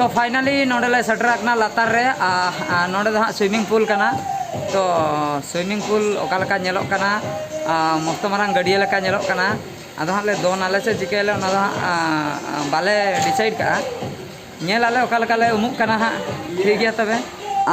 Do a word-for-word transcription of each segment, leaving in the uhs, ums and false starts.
ᱛᱚ finally ᱱᱚᱰᱮ ᱞᱮ ᱥᱮᱴᱮᱨ ᱟᱠᱟᱱᱟ ᱞᱟᱛᱟᱨ ᱨᱮ᱾ ᱟᱨ ᱱᱚᱰᱮ ᱫᱚ ᱦᱟᱸᱜ swimming pool ᱠᱟᱱᱟ᱾ ᱛᱚ swimming pool ᱚᱠᱟ ᱞᱮᱠᱟ ᱧᱮᱞᱚᱜ ᱠᱟᱱᱟ, ᱢᱚᱥᱛᱚ ᱢᱟᱨᱟᱝ ᱜᱟᱹᱰᱭᱟᱹ ᱞᱮᱠᱟ ᱧᱮᱞᱚᱜ ᱠᱟᱱᱟ᱾ ᱟᱫᱚ ᱦᱟᱸᱜ ᱞᱮ ᱫᱚᱱ ᱟᱞᱮ ᱥᱮ ᱪᱤᱠᱟᱹᱭᱟᱞᱮ, ᱚᱱᱟ ᱫᱚ ᱦᱟᱸᱜ ᱵᱟᱞᱮ decide ᱠᱟᱜᱼᱟ᱾ ᱧᱮᱞ ᱟᱞᱮ ᱚᱠᱟ ᱞᱮᱠᱟ ᱞᱮ ᱩᱢᱩᱜ ᱠᱟᱱᱟ ᱦᱟᱸᱜ᱾ ᱴᱷᱤᱠ ᱜᱮᱭᱟ ᱛᱚᱵᱮ᱾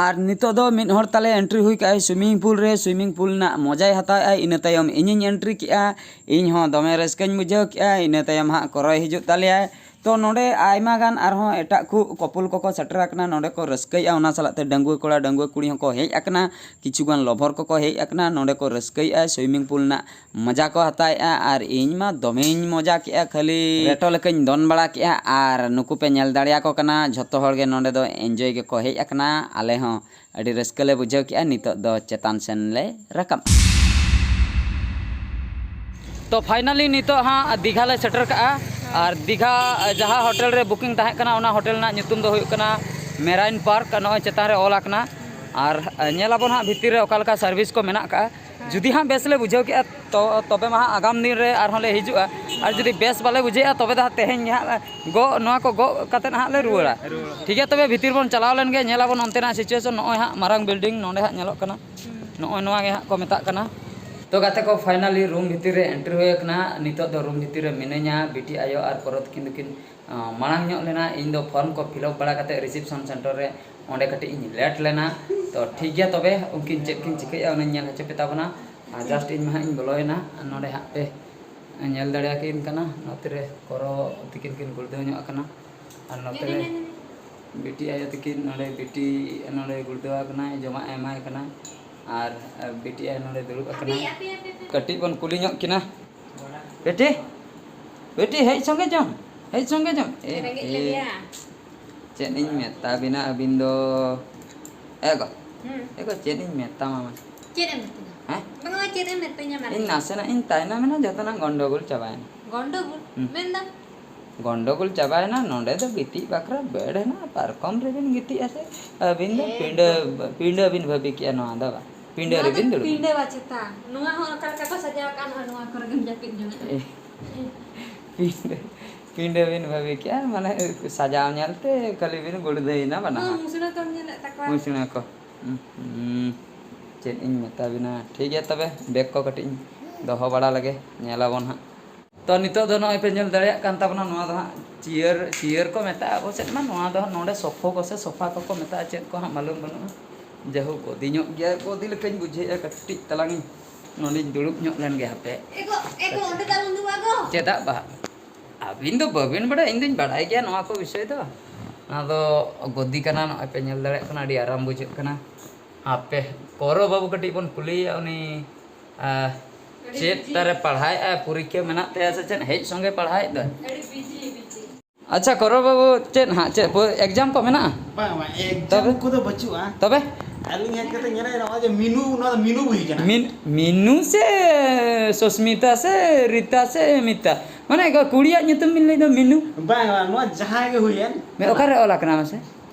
ᱟᱨ ᱱᱤᱛᱚᱜ ᱫᱚ ᱢᱤᱫ ᱦᱚᱲ ᱛᱟᱞᱮ entry ᱦᱩᱭ ᱠᱟᱜᱼᱟᱭ swimming pool ᱨᱮ᱾ Swimming pool ᱨᱮᱱᱟᱜ ᱢᱚᱡᱟᱭ ᱦᱟᱛᱟᱣᱮᱫᱼᱟᱭ, ᱤᱱᱟᱹ ᱛᱟᱭᱚᱢ ᱤᱧᱤᱧ entry ᱠᱮᱜᱼᱟ᱾ ᱤᱧ ᱦᱚᱸ ᱫᱚᱢᱮ ᱨᱟᱹᱥᱠᱟᱹᱧ ᱵᱩᱡᱷᱟᱹᱣ ᱠᱮᱜᱼᱟ᱾ ᱤᱱᱟᱹ ᱛᱟᱭᱚᱢ ᱦᱟᱸᱜ ᱠᱚᱨᱚᱭ ᱦᱤᱡᱩᱜ ᱛᱟᱞᱮᱭᱟᱭ᱾ ᱛᱚ ᱱᱚᱰᱮ ᱟᱭᱢᱟ ᱜᱟᱱ ᱟᱨᱦᱚᱸ ᱮᱴᱟᱜ ᱠᱚ couple ᱠᱚᱠᱚ ᱥᱮᱴᱮᱨ ᱟᱠᱟᱱᱟ, ᱱᱚᱰᱮ ᱠᱚ ᱨᱟᱹᱥᱠᱟᱹᱭᱮᱫᱼᱟ᱾ ᱚᱱᱟ ᱥᱟᱞᱟᱜ ᱛᱮ ᱰᱟᱺᱜᱩᱣᱟᱹ ᱠᱚᱲᱟ ᱰᱟᱺᱜᱩᱣᱟᱹ ᱠᱩᱲᱤ ᱦᱚᱸᱠᱚ ᱦᱮᱡ ᱟᱠᱟᱱᱟ, ᱠᱤᱪᱷᱩ ᱜᱟᱱ lover ᱠᱚᱠᱚ ᱦᱮᱡ ᱟᱠᱟᱱᱟ᱾ ᱱᱚᱰᱮ ᱠᱚ ᱨᱟᱹᱥᱠᱟᱹᱭᱮᱫᱼᱟ, swimming pool ᱨᱮᱱᱟᱜ ᱢᱚᱡᱟ ᱠᱚ ᱦᱟᱛᱟᱣᱮᱫᱼᱟ᱾ ᱟᱨ ᱤᱧ ᱢᱟ ᱫᱚᱢᱮᱧ ᱢᱚᱡᱟ ᱠᱮᱜᱼᱟ, ᱠᱷᱟᱹᱞᱤ ᱨᱮᱴᱚ ᱞᱮᱠᱟᱧ ᱫᱚᱱ ᱵᱟᱲᱟ ᱠᱮᱜᱼᱟ᱾ ᱟᱨ ᱱᱩᱠᱩ ᱯᱮ ᱧᱮᱞ ᱫᱟᱲᱮᱭᱟᱠᱚ ᱠᱟᱱᱟ, ᱡᱷᱚᱛᱚ ᱦᱚᱲ ᱜᱮ ᱱᱚᱰᱮ ᱫᱚ enjoy ᱜᱮᱠᱚ ᱦᱮᱡ ᱟᱠᱟᱱᱟ᱾ ᱟᱞᱮ ᱦᱚᱸ ᱟᱹᱰᱤ ᱨᱟᱹᱥᱠᱟᱹ ᱞᱮ ᱵᱩᱡᱷᱟᱹᱣ ᱠᱮᱜᱼᱟ᱾ ᱱᱤᱛᱚᱜ ᱫᱚ ᱪᱮᱛᱟᱱ ᱥᱮᱱ ᱞᱮ ᱨᱟᱠᱟᱵ᱾ ᱛᱚ finally ᱱᱤᱛᱚᱜ ᱦᱟᱸᱜ ᱫᱤᱜᱷᱟ ᱞᱮ ᱥᱮᱴᱮᱨ ᱠᱟᱜᱼᱟ᱾ ᱟᱨ ᱫᱤᱜᱷᱟ ᱡᱟᱦᱟᱸ ᱦᱳᱴᱮᱞ ᱨᱮ booking ᱛᱟᱦᱮᱸ ᱠᱟᱱᱟ, ᱚᱱᱟ ᱦᱳᱴᱮᱞ ᱨᱮᱱᱟᱜ ᱧᱩᱛᱩᱢ ᱫᱚ ᱦᱩᱭᱩᱜ ᱠᱟᱱᱟ Marine Park, ᱱᱚᱜᱼᱚᱭ ᱪᱮᱛᱟᱱ ᱨᱮ ᱚᱞ ᱟᱠᱟᱱᱟ᱾ ᱟᱨ ᱧᱮᱞ ᱟᱵᱚᱱ ᱦᱟᱸᱜ ᱵᱷᱤᱛᱤᱨ ᱨᱮ ᱚᱠᱟ ᱞᱮᱠᱟ service ᱠᱚ ᱢᱮᱱᱟᱜ ᱠᱟᱜᱼᱟ᱾ ᱡᱩᱫᱤ ᱦᱟᱸᱜ ᱵᱮᱥ ᱞᱮ ᱵᱩᱡᱷᱟᱹᱣ ᱠᱮᱜᱼᱟ, ᱛᱚ ᱛᱚᱵᱮ ᱢᱟ ᱦᱟᱸᱜ ᱟᱜᱟᱢ ᱫᱤᱱ ᱨᱮ ᱟᱨᱦᱚᱸ ᱞᱮ ᱦᱤᱡᱩᱜᱼᱟ᱾ ᱟᱨ ᱡᱩᱫᱤ ᱵᱮᱥ ᱵᱟᱞᱮ ᱵᱩᱡᱷᱟᱹᱣᱮᱜᱼᱟ, ᱛᱚᱵᱮ ᱫᱚ ᱦᱟᱸᱜ ᱛᱮᱦᱮᱧ ᱜᱮ ᱦᱟᱸᱜ ᱜᱚᱜ, ᱱᱚᱣᱟ ᱠᱚ ᱜᱚᱜ ᱠᱟᱛᱮᱫ ᱦᱟᱸᱜ ᱞᱮ ᱨᱩᱣᱟᱹᱲᱟ᱾ ᱴᱷᱤᱠ ᱜᱮᱭᱟ, ᱛᱚᱵᱮ ᱵᱷᱤᱛᱤᱨ ᱵᱚᱱ ᱪᱟᱞᱟᱣ ᱞᱮᱱ ᱜᱮ, ᱧᱮᱞ ᱟᱵᱚᱱ ᱚᱱᱛᱮᱱᱟᱜ situation᱾ ᱱᱚᱜᱼᱚᱭ ᱦᱟᱸᱜ ᱢᱟᱨᱟᱝ building ᱱᱚᱰᱮ ᱦᱟᱸᱜ ᱧᱮᱞᱚᱜ ᱠᱟᱱᱟ᱾ ᱱᱚᱜᱼᱚᱭ ᱱᱚᱣᱟ ᱜᱮ ᱦᱟᱸᱜ ᱠᱚ ᱢᱮᱛᱟᱜ ᱠᱟᱱᱟ᱾ ᱛᱚ ᱜᱟᱛᱮ ᱠᱚ, finally room ᱵᱷᱤᱛᱤᱨ ᱨᱮ entry ᱦᱩᱭ ᱟᱠᱟᱱᱟ᱾ ᱱᱤᱛᱚᱜ ᱫᱚ room ᱵᱷᱤᱛᱤᱨ ᱨᱮ ᱢᱤᱱᱟᱹᱧᱟ᱾ ᱵᱤᱴᱤ ᱟᱭᱳ ᱟᱨ ᱠᱚᱨᱚ ᱛᱟᱹᱠᱤᱱ ᱫᱚᱠᱤᱱ, ᱟᱸ, ᱢᱟᱲᱟᱝ ᱧᱚᱜ ᱞᱮᱱᱟ᱾ ᱤᱧ ᱫᱚ form ᱠᱚ fill up ᱵᱟᱲᱟ ᱠᱟᱛᱮ reception center ᱨᱮ ᱚᱸᱰᱮ ᱠᱟᱹᱴᱤᱡ ᱤᱧ late ᱞᱮᱱᱟ᱾ ᱛᱚ ᱴᱷᱤᱠ ᱜᱮᱭᱟ, ᱛᱚᱵᱮ ᱩᱱᱠᱤᱱ ᱪᱮᱫ ᱠᱤᱱ ᱪᱤᱠᱟᱹᱭᱮᱫᱼᱟ, ᱚᱱᱟᱧ ᱧᱮᱞ ᱦᱚᱪᱚ ᱯᱮ ᱛᱟᱵᱚᱱᱟ᱾ ᱟᱨ just ᱤᱧ ᱢᱟ ᱦᱟᱸᱜ ᱤᱧ ᱵᱚᱞᱚᱭᱮᱱᱟ᱾ ᱟᱨ ᱱᱚᱰᱮ ᱦᱟᱸᱜ ᱯᱮ ᱧᱮᱞ ᱫᱟᱲᱮᱭᱟᱠᱤᱱ ᱠᱟᱱᱟ, ᱱᱚᱛᱮ ᱨᱮ ᱠᱚᱨᱚ ᱛᱤᱠᱤᱱ ᱠᱤᱱ ᱜᱩᱲᱫᱟᱹᱣ ᱧᱚᱜ ᱟᱠᱟᱱᱟ᱾ ᱟᱨ ᱱᱚᱛᱮ ᱨᱮ ᱵᱤᱴᱤ ᱟᱭᱳ ᱛᱤᱠᱤᱱ ᱱᱚᱰᱮ, ᱵᱤᱴᱤ ᱱᱚᱰᱮ ᱜᱩᱲᱫᱟᱹᱣ ᱟᱠᱟᱱᱟᱭ, ᱡᱚᱢᱟᱜ ᱮ ᱮᱢᱟᱭ ᱠᱟᱱᱟ᱾ ᱟᱨ ᱵᱤᱴᱤ ᱟᱭᱳ ᱱᱚᱰᱮ ᱫᱩᱲᱩᱵ ᱟᱠᱟᱱᱟᱭ᱾ ᱠᱟᱹᱴᱤᱡ ᱵᱚᱱ ᱠᱩᱞᱤ ᱧᱚᱜ ᱠᱤᱱᱟ᱾ ᱵᱤᱴᱤ, ᱵᱤᱴᱤ, ᱦᱮᱡ ᱥᱚᱸᱜᱮ ᱡᱚᱢ, ᱦᱮᱡ ᱥᱚᱸᱜᱮ ᱡᱚᱢ᱾ ᱮ, ᱨᱮᱸᱜᱮᱡ ᱮ, ᱞᱮᱫᱮᱭᱟ᱾ ᱪᱮᱫ ᱤᱧ ᱢᱮᱛᱟ ᱵᱤᱱᱟ ᱟᱹᱵᱤᱱ ᱫᱚ? ᱮ ᱜᱚ, ᱦᱩᱸ᱾ ᱮ ᱜᱚ, ᱪᱮᱫ ᱤᱧ ᱢᱮᱛᱟᱢᱟ ᱢᱟ? ᱪᱮᱫ ᱮᱢ ᱢᱮᱛᱟᱹᱧᱟ? ᱦᱮᱸ? ᱵᱟᱝᱟ, ᱪᱮᱫ ᱮᱢ ᱢᱮᱛᱟᱹᱧᱟ ᱢᱟᱨᱮ? ᱤᱧ ᱱᱟᱥᱮᱱᱟᱜ ᱤᱧ ᱛᱟᱭᱱᱚᱢ ᱮᱱᱟ, ᱡᱚᱛᱚᱱᱟᱜ ᱜᱚᱱᱰᱚᱜᱳᱞ ᱪᱟᱵᱟᱭᱮᱱᱟ᱾ ᱜᱚᱱᱰᱚᱜᱳᱞ? ᱦᱩᱸ᱾ ᱢᱮᱱᱫᱟᱢ? ᱜᱚᱱᱰᱚᱜᱳᱞ ᱪᱟᱵᱟᱭᱮᱱᱟ, ᱱᱚᱰᱮ ᱫᱚ ᱜᱤᱛᱤᱡ ᱵᱟᱠᱷᱨᱟ bed ᱦᱮᱱᱟᱜᱼᱟ, ᱯᱟᱨᱠᱚᱢ ᱨᱮᱵᱤᱱ ᱜᱤᱛᱤᱡᱼᱟ ᱥᱮ? ᱟᱹᱵᱤᱱ ᱫᱚ ᱮ ᱯᱤᱸᱰᱟᱹ, ᱜᱚ- ᱯᱤᱸᱰᱟᱹ ᱵᱤᱱ ᱵᱷᱟᱹᱵᱤ ᱠᱮᱜᱼᱟ ᱱᱚᱣᱟ ᱫᱚ ᱵᱟᱝ? ᱯᱤᱸᱰᱟᱹ ᱱᱚᱣᱟ ᱫᱚ ᱨᱮᱵᱤᱱ ᱫᱩᱲᱩᱵ ᱯᱤᱸᱰᱟᱹ ᱵᱟ ᱪᱮᱛᱟ? ᱱᱚᱣᱟ ᱦᱚᱸ ᱚᱠᱟ ᱞᱮᱠᱟ ᱠᱚ ᱥᱟᱡᱟᱣ ᱟᱠᱟᱫ, ᱱᱚᱣᱟ, ᱱᱚᱣᱟ ᱠᱚᱨᱮ ᱜᱮᱢ ᱡᱟᱹᱯᱤᱫ ᱡᱚᱝᱟ᱾ ᱮ, ᱯᱤᱸᱰᱟᱹ᱾ ᱯᱤᱸᱰᱟᱹ ᱵᱤᱱ ᱵᱷᱟᱹᱵᱤ ᱠᱮᱜᱼᱟ, ᱢᱟᱱᱮ ᱥᱟᱡᱟᱣ ᱧᱮᱞᱛᱮ ᱠᱷᱟᱹᱞᱤ ᱵᱤᱱ ᱜᱩᱲᱫᱷᱟᱹᱭᱮᱱᱟ ᱵᱟᱱᱟ ᱦᱚᱸ, ᱦᱚᱲ᱾ ᱢᱩᱥᱲᱟᱹ ᱛᱟᱢ ᱧᱮᱞᱮᱫ ᱛᱟᱠᱚᱣᱟ᱾ ᱢᱩᱥᱲᱟᱹ ᱠᱚ᱾ ᱦᱩᱸ, ᱦᱩᱸ᱾ ᱪᱮᱫ ᱤᱧ ᱢᱮᱛᱟ ᱵᱤᱱᱟ? ᱴᱷᱤᱠ ᱜᱮᱭᱟ ᱛᱚᱵᱮ, ᱵᱮᱜᱽ ᱠᱚ ᱠᱟᱹᱴᱤᱡ ᱤᱧ ᱫᱚᱦᱚ ᱵᱟᱲᱟ ᱞᱮᱜᱮ, ᱧᱮᱞ ᱟᱵᱚᱱ ᱦᱟᱸᱜ᱾ ᱛᱚ, ᱱᱤᱛᱚᱜ ᱫᱚ ᱱᱚᱜᱼᱚᱭ ᱯᱮ ᱧᱮᱞ ᱫᱟᱲᱮᱭᱟᱜ ᱠᱟᱱ ᱛᱟᱵᱚᱱᱟ, ᱱᱚᱣᱟ ᱫᱚ ᱦᱟᱸᱜ ᱪᱤᱭᱟᱹᱨ, ᱪᱤᱭᱟᱹᱨ ᱠᱚ ᱢᱮᱛᱟᱜᱼᱟ ᱟᱵᱚ ᱥᱮᱫ ᱢᱟ, ᱱᱚᱣᱟ ᱫᱚ ᱦᱟᱸᱜ ᱱᱚᱰᱮ ᱥᱚᱯᱷᱚ ᱠᱚ ᱥᱮ ᱥᱚᱯᱷᱟ ᱠᱚᱠᱚ ᱢᱮᱛᱟᱜᱼᱟ, ᱪᱮᱫ ᱠᱚ ᱦᱟᱸᱜ ᱢᱟᱞᱩᱢ ᱵᱟᱹᱱᱩᱜᱼᱟ᱾ ᱡᱟᱭᱦᱳᱠ, ᱜᱚᱫᱤ ᱧᱚᱜ ᱜᱮᱭᱟ, ᱜᱚᱫᱤ ᱞᱮᱠᱟᱧ ᱵᱩᱡᱷᱟᱹᱣᱮᱫᱼᱟ, ᱠᱟᱹᱴᱤᱡ ᱛᱟᱞᱟᱝ ᱤᱧ ᱱᱚᱰᱮᱧ ᱫᱩᱲᱩᱵ ᱧᱚᱜ ᱞᱮᱱ ᱜᱮ ᱦᱟᱯᱮ᱾ ᱮ ᱜᱚ, ᱮ ᱜᱚ, ᱚᱸᱰᱮ ᱫᱚ ᱟᱞᱚᱢ ᱫᱩᱲᱩᱵᱼᱟ ᱜᱚ᱾ ᱪᱮᱫᱟᱜ ᱵᱟᱝ? ᱟᱹᱵᱤᱱ ᱫᱚ ᱵᱟᱹᱵᱤᱱ ᱵᱟᱲᱟᱭᱟ, ᱤᱧ ᱫᱚᱧ ᱵᱟᱲᱟᱭ ᱜᱮᱭᱟ ᱱᱚᱣᱟ ᱠᱚ ᱵᱤᱥᱚᱭ ᱫᱚ᱾ ᱚᱱᱟ ᱫᱚ ᱜᱚᱫᱤ ᱠᱟᱱᱟ, ᱱᱚᱜᱼᱚᱭ ᱯᱮ ᱧᱮᱞ ᱫᱟᱲᱮᱭᱟᱜ ᱠᱟᱱᱟ, ᱟᱹᱰᱤ ᱟᱨᱟᱢ ᱵᱩᱡᱷᱟᱹᱜ ᱠᱟᱱᱟ᱾ ᱦᱟᱯᱮ, ᱠᱚᱨᱚ ᱵᱟᱹᱵᱩ ᱠᱟᱹᱴᱤᱡ ᱵᱚᱱ ᱠᱩᱞᱤᱭᱮᱭᱟ, ᱩᱱᱤ, ᱟ, ᱟᱹᱰᱤ ᱪᱮᱫ ᱵᱤᱡᱤ᱾ ᱛᱟᱨᱮ ᱯᱟᱲᱦᱟᱣᱮᱫᱼᱟ, ᱯᱚᱨᱤᱠᱠᱷᱟ ᱢᱮᱱᱟᱜ ᱛᱟᱭᱟ ᱥᱮ ᱪᱮᱫ, ᱦᱮᱡ ᱥᱚᱸᱜᱮ ᱯᱟᱲᱦᱟᱣᱮᱫ ᱫᱚ᱾ ᱟᱹᱰᱤ ᱵᱤᱡᱤ, ᱵᱤᱡᱤ᱾ ᱟᱪᱪᱷᱟ, ᱠᱚᱨᱚ ᱵᱟᱹᱵᱩ, ᱪᱮᱫ ᱦᱟᱸᱜ, ᱪᱮᱫ ᱯᱚ-, exam ᱠᱚ ᱢᱮᱱᱟᱜᱼᱟ? ᱵᱟᱝ, ᱵᱟᱝ, exam ᱛᱚᱵᱮ? ᱠᱚᱫᱚ ᱵᱟᱹᱪᱩᱜᱼᱟ᱾ ᱛᱚᱵᱮ? ᱟᱹᱞᱤᱧ ᱦᱮᱡ ᱠᱟᱛᱮ ᱧᱮᱞᱮᱫ, ᱱᱚᱜᱼᱚᱭ ᱡᱮ ᱢᱤᱱᱩ, ᱱᱚᱣᱟ ᱫᱚ ᱢᱤᱱᱩ ᱵᱚᱦᱤ ᱠᱟᱱᱟ᱾ ᱢᱤᱱ-, ᱢᱤᱱᱩ ᱥᱮ ᱥᱚᱥᱢᱤᱛᱟ ᱥᱮ ᱨᱤᱛᱟ ᱥᱮ ᱢᱤᱛᱟ? ᱢᱟᱱᱮ ᱠᱩᱲᱤᱭᱟᱜ ᱧᱩᱛᱩᱢ ᱵᱤᱱ ᱞᱟᱹᱭ ᱫᱚ, ᱢᱤᱱᱩ? ᱵᱟᱝ, ᱵᱟᱝ, ᱱᱚᱣᱟ ᱡᱟᱦᱟᱸ ᱜᱮ ᱦᱩᱭᱮᱱ᱾ ᱢᱮ-, ᱚᱠᱟᱨᱮ ᱚᱞ ᱟᱠᱟᱱᱟ ᱢᱟᱥᱮ?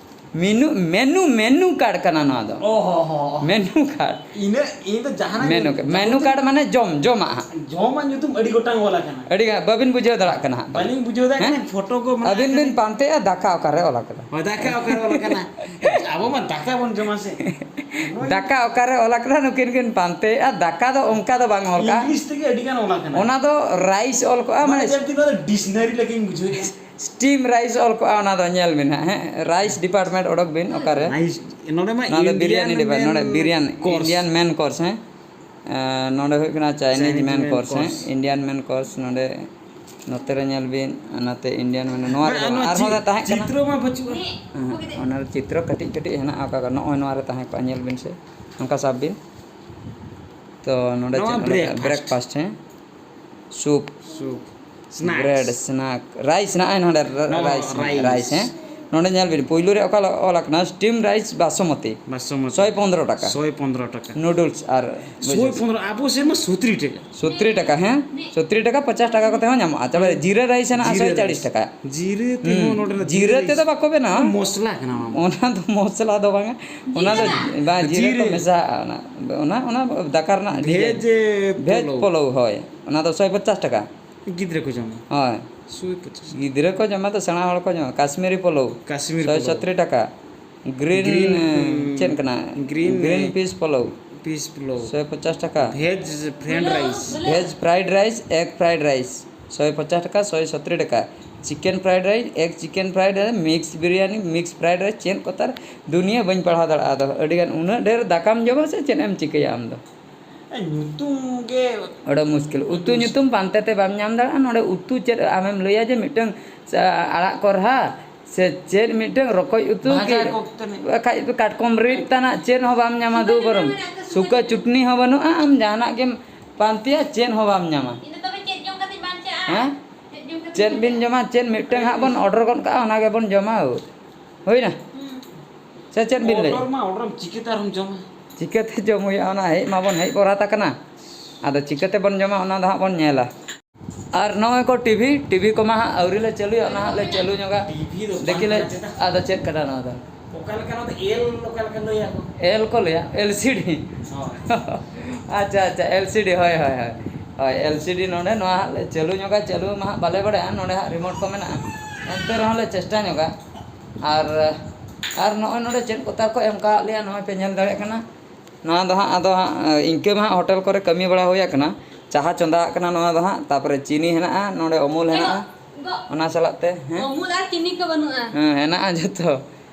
ᱢᱮᱱᱩ, ᱢᱮᱱᱩ, ᱢᱮᱱᱩ ᱠᱟᱨᱰ ᱠᱟᱱᱟ ᱱᱚᱣᱟ ᱫᱚ᱾ ᱚ, ᱦᱚ, ᱦᱚ, ᱦᱚ᱾ Menu card. ᱤᱱᱟᱹ, ᱤᱧ ᱫᱚ ᱡᱟᱦᱟᱱᱟᱜ ᱢᱮᱱᱩ ᱜᱮ, ᱢᱮᱱᱩ ᱡᱟᱵᱚᱛᱤᱭᱚ ᱠᱟᱨᱰ ᱢᱟᱱᱮ ᱡᱚᱢ, ᱡᱚᱢᱟᱜ ᱦᱟᱸᱜ᱾ ᱡᱚᱢᱟᱜ ᱧᱩᱛᱩᱢ ᱟᱹᱰᱤ ᱜᱚᱴᱟᱝ ᱚᱞ ᱟᱠᱟᱱᱟ᱾ ᱟᱹᱰᱤ ᱜᱟᱱ ᱵᱟᱹᱵᱤᱱ ᱵᱩᱡᱷᱟᱹᱣ ᱫᱟᱲᱮᱭᱟᱜ ᱠᱟᱱᱟ ᱦᱟᱸᱜ᱾ ᱵᱟᱹᱞᱤᱧ ᱵᱩᱡᱷᱟᱹᱣ ᱫᱟᱲᱮᱭᱟᱜ ᱦᱮᱸ? ᱠᱟᱱᱟ, ᱯᱷᱳᱴᱳ ᱠᱚ ᱢᱮᱱᱟᱜ ᱟᱹᱵᱤᱱ ᱵᱤᱱ ᱟᱠᱟᱫᱟ᱾ ᱯᱟᱱᱛᱮᱭᱟ ᱫᱟᱠᱟ ᱚᱠᱟᱨᱮ ᱚᱞ ᱟᱠᱟᱱᱟ? ᱦᱳᱭ, ᱫᱟᱠᱟ ᱚᱠᱟᱨᱮ ᱚᱞ ᱟᱠᱟᱱᱟ? ᱟᱵᱚ ᱢᱟ ᱫᱟᱠᱟ ᱵᱚᱱ ᱡᱚᱢᱟ ᱥᱮ᱾ ᱫᱟᱠᱟ ᱚᱠᱟᱨᱮ ᱚᱞ ᱟᱠᱟᱱᱟ? ᱱᱩᱠᱤᱱ ᱠᱤᱱ ᱯᱟᱱᱛᱮᱭᱮᱫᱼᱟ, ᱫᱟᱠᱟ ᱫᱚ ᱚᱱᱠᱟ ᱫᱚ ᱵᱟᱝ ᱚᱞ ᱠᱟᱜᱼᱟ᱾ English ᱛᱮᱜᱮ ᱟᱹᱰᱤ ᱜᱟᱱ ᱚᱞ ᱟᱠᱟᱱᱟ᱾ ᱚᱱᱟ ᱫᱚ rice ᱚᱞ ᱠᱚᱜᱼᱟ, ᱢᱟᱱᱮ ᱢᱟᱱᱮ ᱡᱟᱹᱱᱛᱤ ᱱᱚᱣᱟ ᱫᱚ dictionary ᱞᱮᱠᱟᱧ ᱵᱩᱡᱷᱟᱹᱣᱮᱫᱼᱟ᱾ Steam rice ᱚᱞ ᱠᱚᱜᱼᱟ, ᱚᱱᱟ ᱫᱚ ᱧᱮᱞ ᱵᱤᱱ ᱦᱟᱸᱜ, ᱦᱮᱸ, rice department ᱚᱰᱚᱠ ᱵᱤᱱ ᱚᱠᱟᱨᱮ᱾ Rice, ᱱᱚᱰᱮ ᱢᱟ ᱱᱚᱣᱟ ᱫᱚ Indian ᱵᱤᱨᱭᱟᱱᱤ department, ᱱᱚᱰᱮ main biryani, course. Indian main course, ᱦᱮᱸ᱾ ᱮᱸ, ᱱᱚᱰᱮ ᱦᱩᱭᱩᱜ ᱠᱟᱱᱟ Chinese Chinese main main course, ᱦᱮᱸ, course᱾ Indian main course, ᱱᱚᱰᱮ ᱱᱚᱛᱮ ᱨᱮ ᱧᱮᱞ ᱵᱤᱱ, ᱱᱚᱛᱮ Indian main, ᱱᱚᱣᱟ ᱵᱟᱝ, ᱨᱮᱫᱚ ᱟᱨ ᱱᱚᱣᱟ ᱟᱨᱦᱚᱸ ᱪᱤ-, ᱫᱚ ᱛᱟᱦᱮᱸ ᱠᱟᱱᱟ᱾ ᱪᱤᱛᱨᱚ ᱢᱟ ᱵᱟᱹᱪᱩᱜᱼᱟ᱾ ᱦᱮᱸ, ᱚᱱᱟ ᱨᱮ ᱪᱤᱛᱨᱚ ᱠᱟᱹᱴᱤᱡ ᱠᱟᱹᱴᱤᱡ ᱦᱮᱱᱟᱜᱼᱟ, ᱚᱠᱟ ᱠᱚ ᱱᱚᱜᱼᱚᱭ ᱱᱚᱣᱟ ᱨᱮ ᱛᱟᱦᱮᱸ ᱠᱚᱜᱼᱟ, ᱧᱮᱞ ᱵᱤᱱ ᱥᱮ, ᱱᱚᱝᱠᱟ ᱥᱟᱵ ᱵᱤᱱ᱾ ᱛᱚ ᱱᱚᱰᱮ ᱱᱚᱣᱟ ᱪᱮᱫ ᱱᱚᱰᱮ breakfast᱾ Breakfast, ᱦᱮᱸ, soup, soup, snacks᱾ Bread, snack, rice ᱦᱮᱱᱟᱜᱼᱟ ᱱᱚᱰᱮ, ᱱᱚᱣᱟ rice, rice᱾ Rice, ᱦᱮᱸ᱾ ᱱᱚᱰᱮ ᱧᱮᱞ ᱵᱤᱱ, ᱯᱩᱭᱞᱩ ᱨᱮ ᱚᱠᱟ ᱚᱞ ᱟᱠᱟᱱᱟ? Steam rice basmati. ᱵᱟᱥᱢᱚᱛᱤ᱾ ᱥᱚᱭ ᱯᱚᱱᱫᱽᱨᱚ ᱴᱟᱠᱟ᱾ ᱥᱚᱭ ᱯᱚᱱᱫᱽᱨᱚ ᱴᱟᱠᱟ᱾ Noodles ᱟᱨ ᱥᱚᱭ ᱯᱚᱱᱫᱽᱨᱚ, ᱟᱵᱚ ᱥᱮᱫ ᱢᱟ ᱥᱚᱛᱨᱤ ᱴᱟᱠᱟ᱾ ᱥᱚᱛᱨᱤ ᱴᱟᱠᱟ, ᱦᱮᱸ? ᱥᱚᱛᱨᱤ ᱴᱟᱠᱟ, ᱯᱚᱪᱟᱥ ᱴᱟᱠᱟ ᱠᱚᱛᱮ ᱦᱚᱸ ᱧᱟᱢᱚᱜᱼᱟ᱾ ᱛᱚᱵᱮ ᱡᱤᱨᱟᱹ rice ᱦᱮᱱᱟᱜᱼᱟ, ᱡᱤᱨᱟᱹ ᱥᱚᱭ ᱪᱟᱞᱤᱥ rice᱾ ᱴᱟᱠᱟ᱾ ᱡᱤᱨᱟᱹ ᱛᱮᱦᱚᱸ ᱦᱩᱸ᱾ ᱱᱚᱰᱮᱱᱟᱜ ᱡᱤᱨᱟᱹ ᱡᱤᱨᱟᱹ ᱛᱮᱫᱚ rice᱾ ᱵᱟᱠᱚ ᱵᱮᱱᱟᱣᱟ᱾ ᱢᱚᱥᱞᱟ ᱠᱟᱱᱟ ᱚᱱᱟ ᱢᱟ᱾ ᱚᱱᱟ ᱫᱚ ᱢᱚᱥᱞᱟ ᱫᱚ ᱵᱟᱝᱟ, ᱚᱱᱟ ᱫᱚ ᱵᱟᱝ, ᱡᱤᱨᱟᱹ ᱠᱚ ᱡᱤᱨᱟᱹ᱾ ᱢᱮᱥᱟᱜᱼᱟ᱾ ᱚᱱᱟ, ᱚᱱᱟ, ᱚᱱᱟ ᱫᱟᱠᱟ ᱨᱮᱱᱟᱜ ᱵᱷᱮᱡᱽ ᱰᱤᱡᱟᱭᱤᱱ᱾ ᱵᱷᱮᱡᱽ ᱯᱳᱞᱳᱣ᱾ ᱯᱳᱞᱳᱣ, ᱦᱳᱭ᱾ ᱚᱱᱟ ᱫᱚ ᱥᱚᱭ ᱯᱚᱪᱟᱥ ᱴᱟᱠᱟ᱾ ᱜᱤᱫᱽᱨᱟᱹ ᱠᱚ ᱡᱚᱢᱟ᱾ ᱦᱳᱭ᱾ ᱥᱩᱭ ᱯᱚᱪᱟᱥ᱾ ᱜᱤᱫᱽᱨᱟᱹ ᱠᱚ ᱡᱚᱢᱟ ᱛᱚ, ᱥᱮᱬᱟ ᱦᱚᱲ ᱠᱚ ᱡᱚᱢᱟ᱾ ᱠᱟᱥᱢᱤᱨᱤ ᱯᱚᱞᱚᱣ, ᱠᱟᱥᱢᱤᱨ ᱥᱚᱭ ᱯᱚᱞᱚᱣ᱾ ᱥᱚᱛᱨᱤ ᱴᱟᱠᱟ᱾ ᱜᱨᱤᱱ, ᱜᱨᱤᱱ, ᱮ, ᱪᱮᱫ ᱠᱟᱱᱟ? ᱜᱨᱤᱱ, ᱜᱨᱤᱱ ᱮ, ᱯᱤᱥ ᱯᱚᱞᱚᱣ, ᱯᱤᱥ ᱯᱚᱞᱚᱣ᱾ ᱥᱚᱭ ᱯᱚᱪᱟᱥ ᱴᱟᱠᱟ᱾ ᱵᱷᱮᱡᱽ ᱯᱷᱨᱮᱱᱰ ᱨᱟᱭᱤᱥ᱾ ᱵᱷᱮᱡᱽ fried rice, egg fried rice, ᱥᱚᱭ ᱯᱚᱪᱟᱥ ᱴᱟᱠᱟ, ᱥᱚᱭ ᱥᱚᱛᱨᱤ ᱴᱟᱠᱟ᱾ Chicken fried rice, egg chicken fried rice, mix biryani, mix fried rice, ᱪᱮᱫ ᱠᱚᱛᱟᱨ ᱫᱩᱱᱤᱭᱟᱹ ᱵᱟᱹᱧ ᱯᱟᱲᱦᱟᱣ ᱫᱟᱲᱮᱭᱟᱜᱼᱟ᱾ ᱟᱫᱚ ᱟᱹᱰᱤᱜᱟᱱ, ᱩᱱᱟᱹᱜ ᱰᱷᱮᱨ ᱫᱟᱠᱟᱢ ᱡᱚᱢᱟ ᱥᱮ ᱪᱮᱫ ᱮᱢ ᱪᱤᱠᱟᱹᱭᱟ ᱟᱢ ᱫᱚ? ᱮ, ᱧᱩᱛᱩᱢ ᱜᱮ ᱟᱹᱰᱤ ᱢᱩᱥᱠᱤᱞ᱾ ᱩᱛᱩ ᱩᱛᱩ ᱧᱩᱛᱩᱢ ᱯᱟᱱᱛᱮ ᱛᱮ ᱵᱟᱢ ᱧᱟᱢ ᱫᱟᱲᱮᱭᱟᱜᱼᱟ᱾ ᱱᱚᱰᱮ ᱩᱛᱩ ᱪᱮᱫ ᱟᱢᱮᱢ ᱞᱟᱹᱭᱟ ᱡᱮ ᱢᱤᱫᱴᱟᱝ, ᱥᱟ-, ᱟᱲᱟᱜ ᱠᱚᱨᱦᱟ ᱥᱮ ᱪᱮᱫ ᱢᱤᱫᱴᱟᱝ ᱨᱚᱠᱚᱡ ᱩᱛᱩ ᱵᱷᱟᱡᱟ ᱠᱤ ᱠᱚ ᱛᱟᱱᱮ᱾ ᱵᱟᱠᱷᱟᱡ ᱫᱚ ᱠᱟᱴᱠᱚᱢ ᱨᱤᱫ ᱛᱟᱱᱟᱜ ᱪᱮᱫ ᱦᱚᱸ ᱵᱟᱢ ᱧᱟᱢᱟ ᱫᱩ ᱵᱚᱨᱚᱝ᱾ ᱥᱩᱠᱟ ᱪᱩᱴᱱᱤ ᱦᱚᱸ ᱵᱟᱹᱱᱩᱜᱼᱟ, ᱟᱢ ᱡᱟᱦᱟᱱᱟᱜ ᱜᱮᱢ ᱯᱟᱱᱛᱮᱭᱟ, ᱪᱮᱫ ᱦᱚᱸ ᱵᱟᱢ ᱧᱟᱢᱟ᱾ ᱤᱧ ᱫᱚ ᱛᱚᱵᱮ ᱪᱮᱫ ᱡᱚᱢ ᱠᱟᱛᱮᱧ ᱵᱟᱧᱪᱟᱜᱼᱟ? ᱦᱮᱸ? ᱪᱮᱫ ᱡᱚᱢ ᱠᱟᱛᱮᱧ ᱪᱮᱫ ᱵᱤᱱ ᱵᱟᱧᱪᱟᱜᱼᱟ? ᱡᱚᱢᱟ? ᱪᱮᱫ ᱢᱤᱫᱴᱟᱝ ᱦᱟᱸᱜ ᱵᱚᱱ ᱚᱰᱟᱨ ᱜᱚᱫ ᱠᱟᱜᱼᱟ, ᱚᱱᱟ ᱜᱮᱵᱚᱱ ᱡᱚᱢᱟ᱾ ᱦᱩᱭᱱᱟ? ᱦᱩᱸ᱾ ᱥᱮ ᱪᱮᱫ ᱵᱤᱱ ᱞᱟᱹᱭᱟ? ᱚᱰᱟᱨ ᱢᱟ ᱚᱰᱟᱨ, ᱪᱤᱠᱟᱹᱛᱮ ᱟᱨᱦᱚᱢ ᱡᱚᱢᱟ? ᱪᱤᱠᱟᱹᱛᱮ ᱡᱚᱢ ᱦᱩᱭᱩᱜᱼᱟ? ᱚᱱᱟ ᱦᱮᱡ ᱢᱟᱵᱚᱱ ᱦᱮᱡ ᱵᱚᱨᱟᱛ ᱟᱠᱟᱱᱟ, ᱟᱫᱚ ᱪᱤᱠᱟᱹᱛᱮᱵᱚᱱ ᱡᱚᱢᱟ, ᱚᱱᱟ ᱫᱚ ᱦᱟᱸᱜ ᱵᱚᱱ ᱧᱮᱞᱟ᱾ ᱟᱨ ᱱᱚᱜᱼᱚᱭ ᱠᱚ ᱴᱤᱵᱷᱤ, ᱴᱤᱵᱷᱤ ᱠᱚᱢᱟ ᱦᱟᱸᱜ ᱟᱹᱣᱨᱤ ᱞᱮ ᱪᱟᱹᱞᱩᱭᱟ, ᱚᱱᱟ ᱦᱟᱸᱜ ᱞᱮ ᱪᱟᱹᱞᱩ ᱧᱚᱜᱟ᱾ ᱴᱤᱵᱷᱤ ᱫᱚ ᱵᱟᱝ ᱫᱮᱠᱷᱤ ᱞᱮ, ᱠᱟᱱᱟ ᱪᱮᱫᱟᱜ? ᱟᱫᱚ ᱪᱮᱫ ᱠᱟᱱᱟ ᱱᱚᱣᱟ ᱫᱚ? ᱚᱠᱟ ᱞᱮᱠᱟ ᱱᱚᱣᱟ ᱫᱚ? ᱮᱞ ᱚᱠᱟ ᱞᱮᱠᱟ ᱞᱟᱹᱭᱟ ᱠᱚ? ᱮᱞ ᱠᱚ ᱞᱟᱹᱭᱟ, ᱮᱞ ᱥᱤ ᱰᱤ᱾ ᱦᱳᱭ᱾ ᱟᱪᱪᱷᱟ, ᱟᱪᱪᱷᱟ, ᱮᱞ ᱥᱤ ᱰᱤ, ᱦᱳᱭ, ᱦᱳᱭ, ᱦᱳᱭ᱾ ᱦᱳᱭ, ᱮᱞ ᱥᱤ ᱰᱤ ᱱᱚᱰᱮ ᱱᱚᱣᱟ ᱦᱟᱸᱜ ᱞᱮ ᱪᱟᱹᱞᱩ ᱧᱚᱜᱟ, ᱪᱟᱹᱞᱩ ᱢᱟ ᱦᱟᱸᱜ ᱵᱟᱞᱮ ᱵᱟᱲᱟᱭᱟ, ᱱᱚᱰᱮ ᱦᱟᱸᱜ ᱨᱤᱢᱳᱴ ᱠᱚ ᱢᱮᱱᱟᱜᱼᱟ᱾ ᱮᱱᱛᱮ ᱨᱮᱦᱚᱸ ᱞᱮ ᱪᱮᱥᱴᱟ ᱧᱚᱜᱟ᱾ ᱟᱨ, ᱟᱨ ᱱᱚᱜᱼᱚᱭ ᱱᱚᱰᱮ ᱪᱮᱫ ᱠᱚᱛᱟ ᱠᱚ ᱮᱢ ᱠᱟᱜ ᱞᱮᱭᱟ, ᱱᱚᱜᱼᱚᱭ ᱯᱮ ᱧᱮᱞ ᱫᱟᱲᱮᱭᱟᱜ ᱠᱟᱱᱟ᱾ ᱱᱚᱣᱟ ᱫᱚ ᱦᱟᱸᱜ, ᱟᱫᱚ ᱦᱟᱸᱜ, ᱤᱱᱠᱟᱹ ᱢᱟ ᱦᱟᱸᱜ ᱦᱳᱴᱮᱞ ᱠᱚᱨᱮ ᱠᱟᱹᱢᱤ ᱵᱟᱲᱟ ᱦᱩᱭ ᱟᱠᱟᱱᱟ᱾ ᱪᱟᱦᱟ ᱪᱚᱸᱫᱟ ᱟᱜ ᱠᱟᱱᱟ ᱱᱚᱣᱟ ᱫᱚ ᱦᱟᱸᱜ, ᱛᱟᱯᱚᱨᱮ ᱪᱤᱱᱤ ᱦᱮᱱᱟᱜᱼᱟ, ᱱᱚᱰᱮ ᱚᱢᱩᱞ ᱦᱮᱱᱟᱜᱼᱟ, ᱜᱚ-, ᱚᱱᱟ ᱥᱟᱞᱟᱜ ᱛᱮ, ᱦᱮᱸ? ᱚᱢᱩᱞ ᱟᱨ ᱪᱤᱱᱤ ᱠᱚ ᱵᱟᱹᱱᱩᱜᱼᱟ᱾ ᱦᱮᱸ, ᱦᱮᱱᱟᱜᱼᱟ ᱡᱚᱛᱚ᱾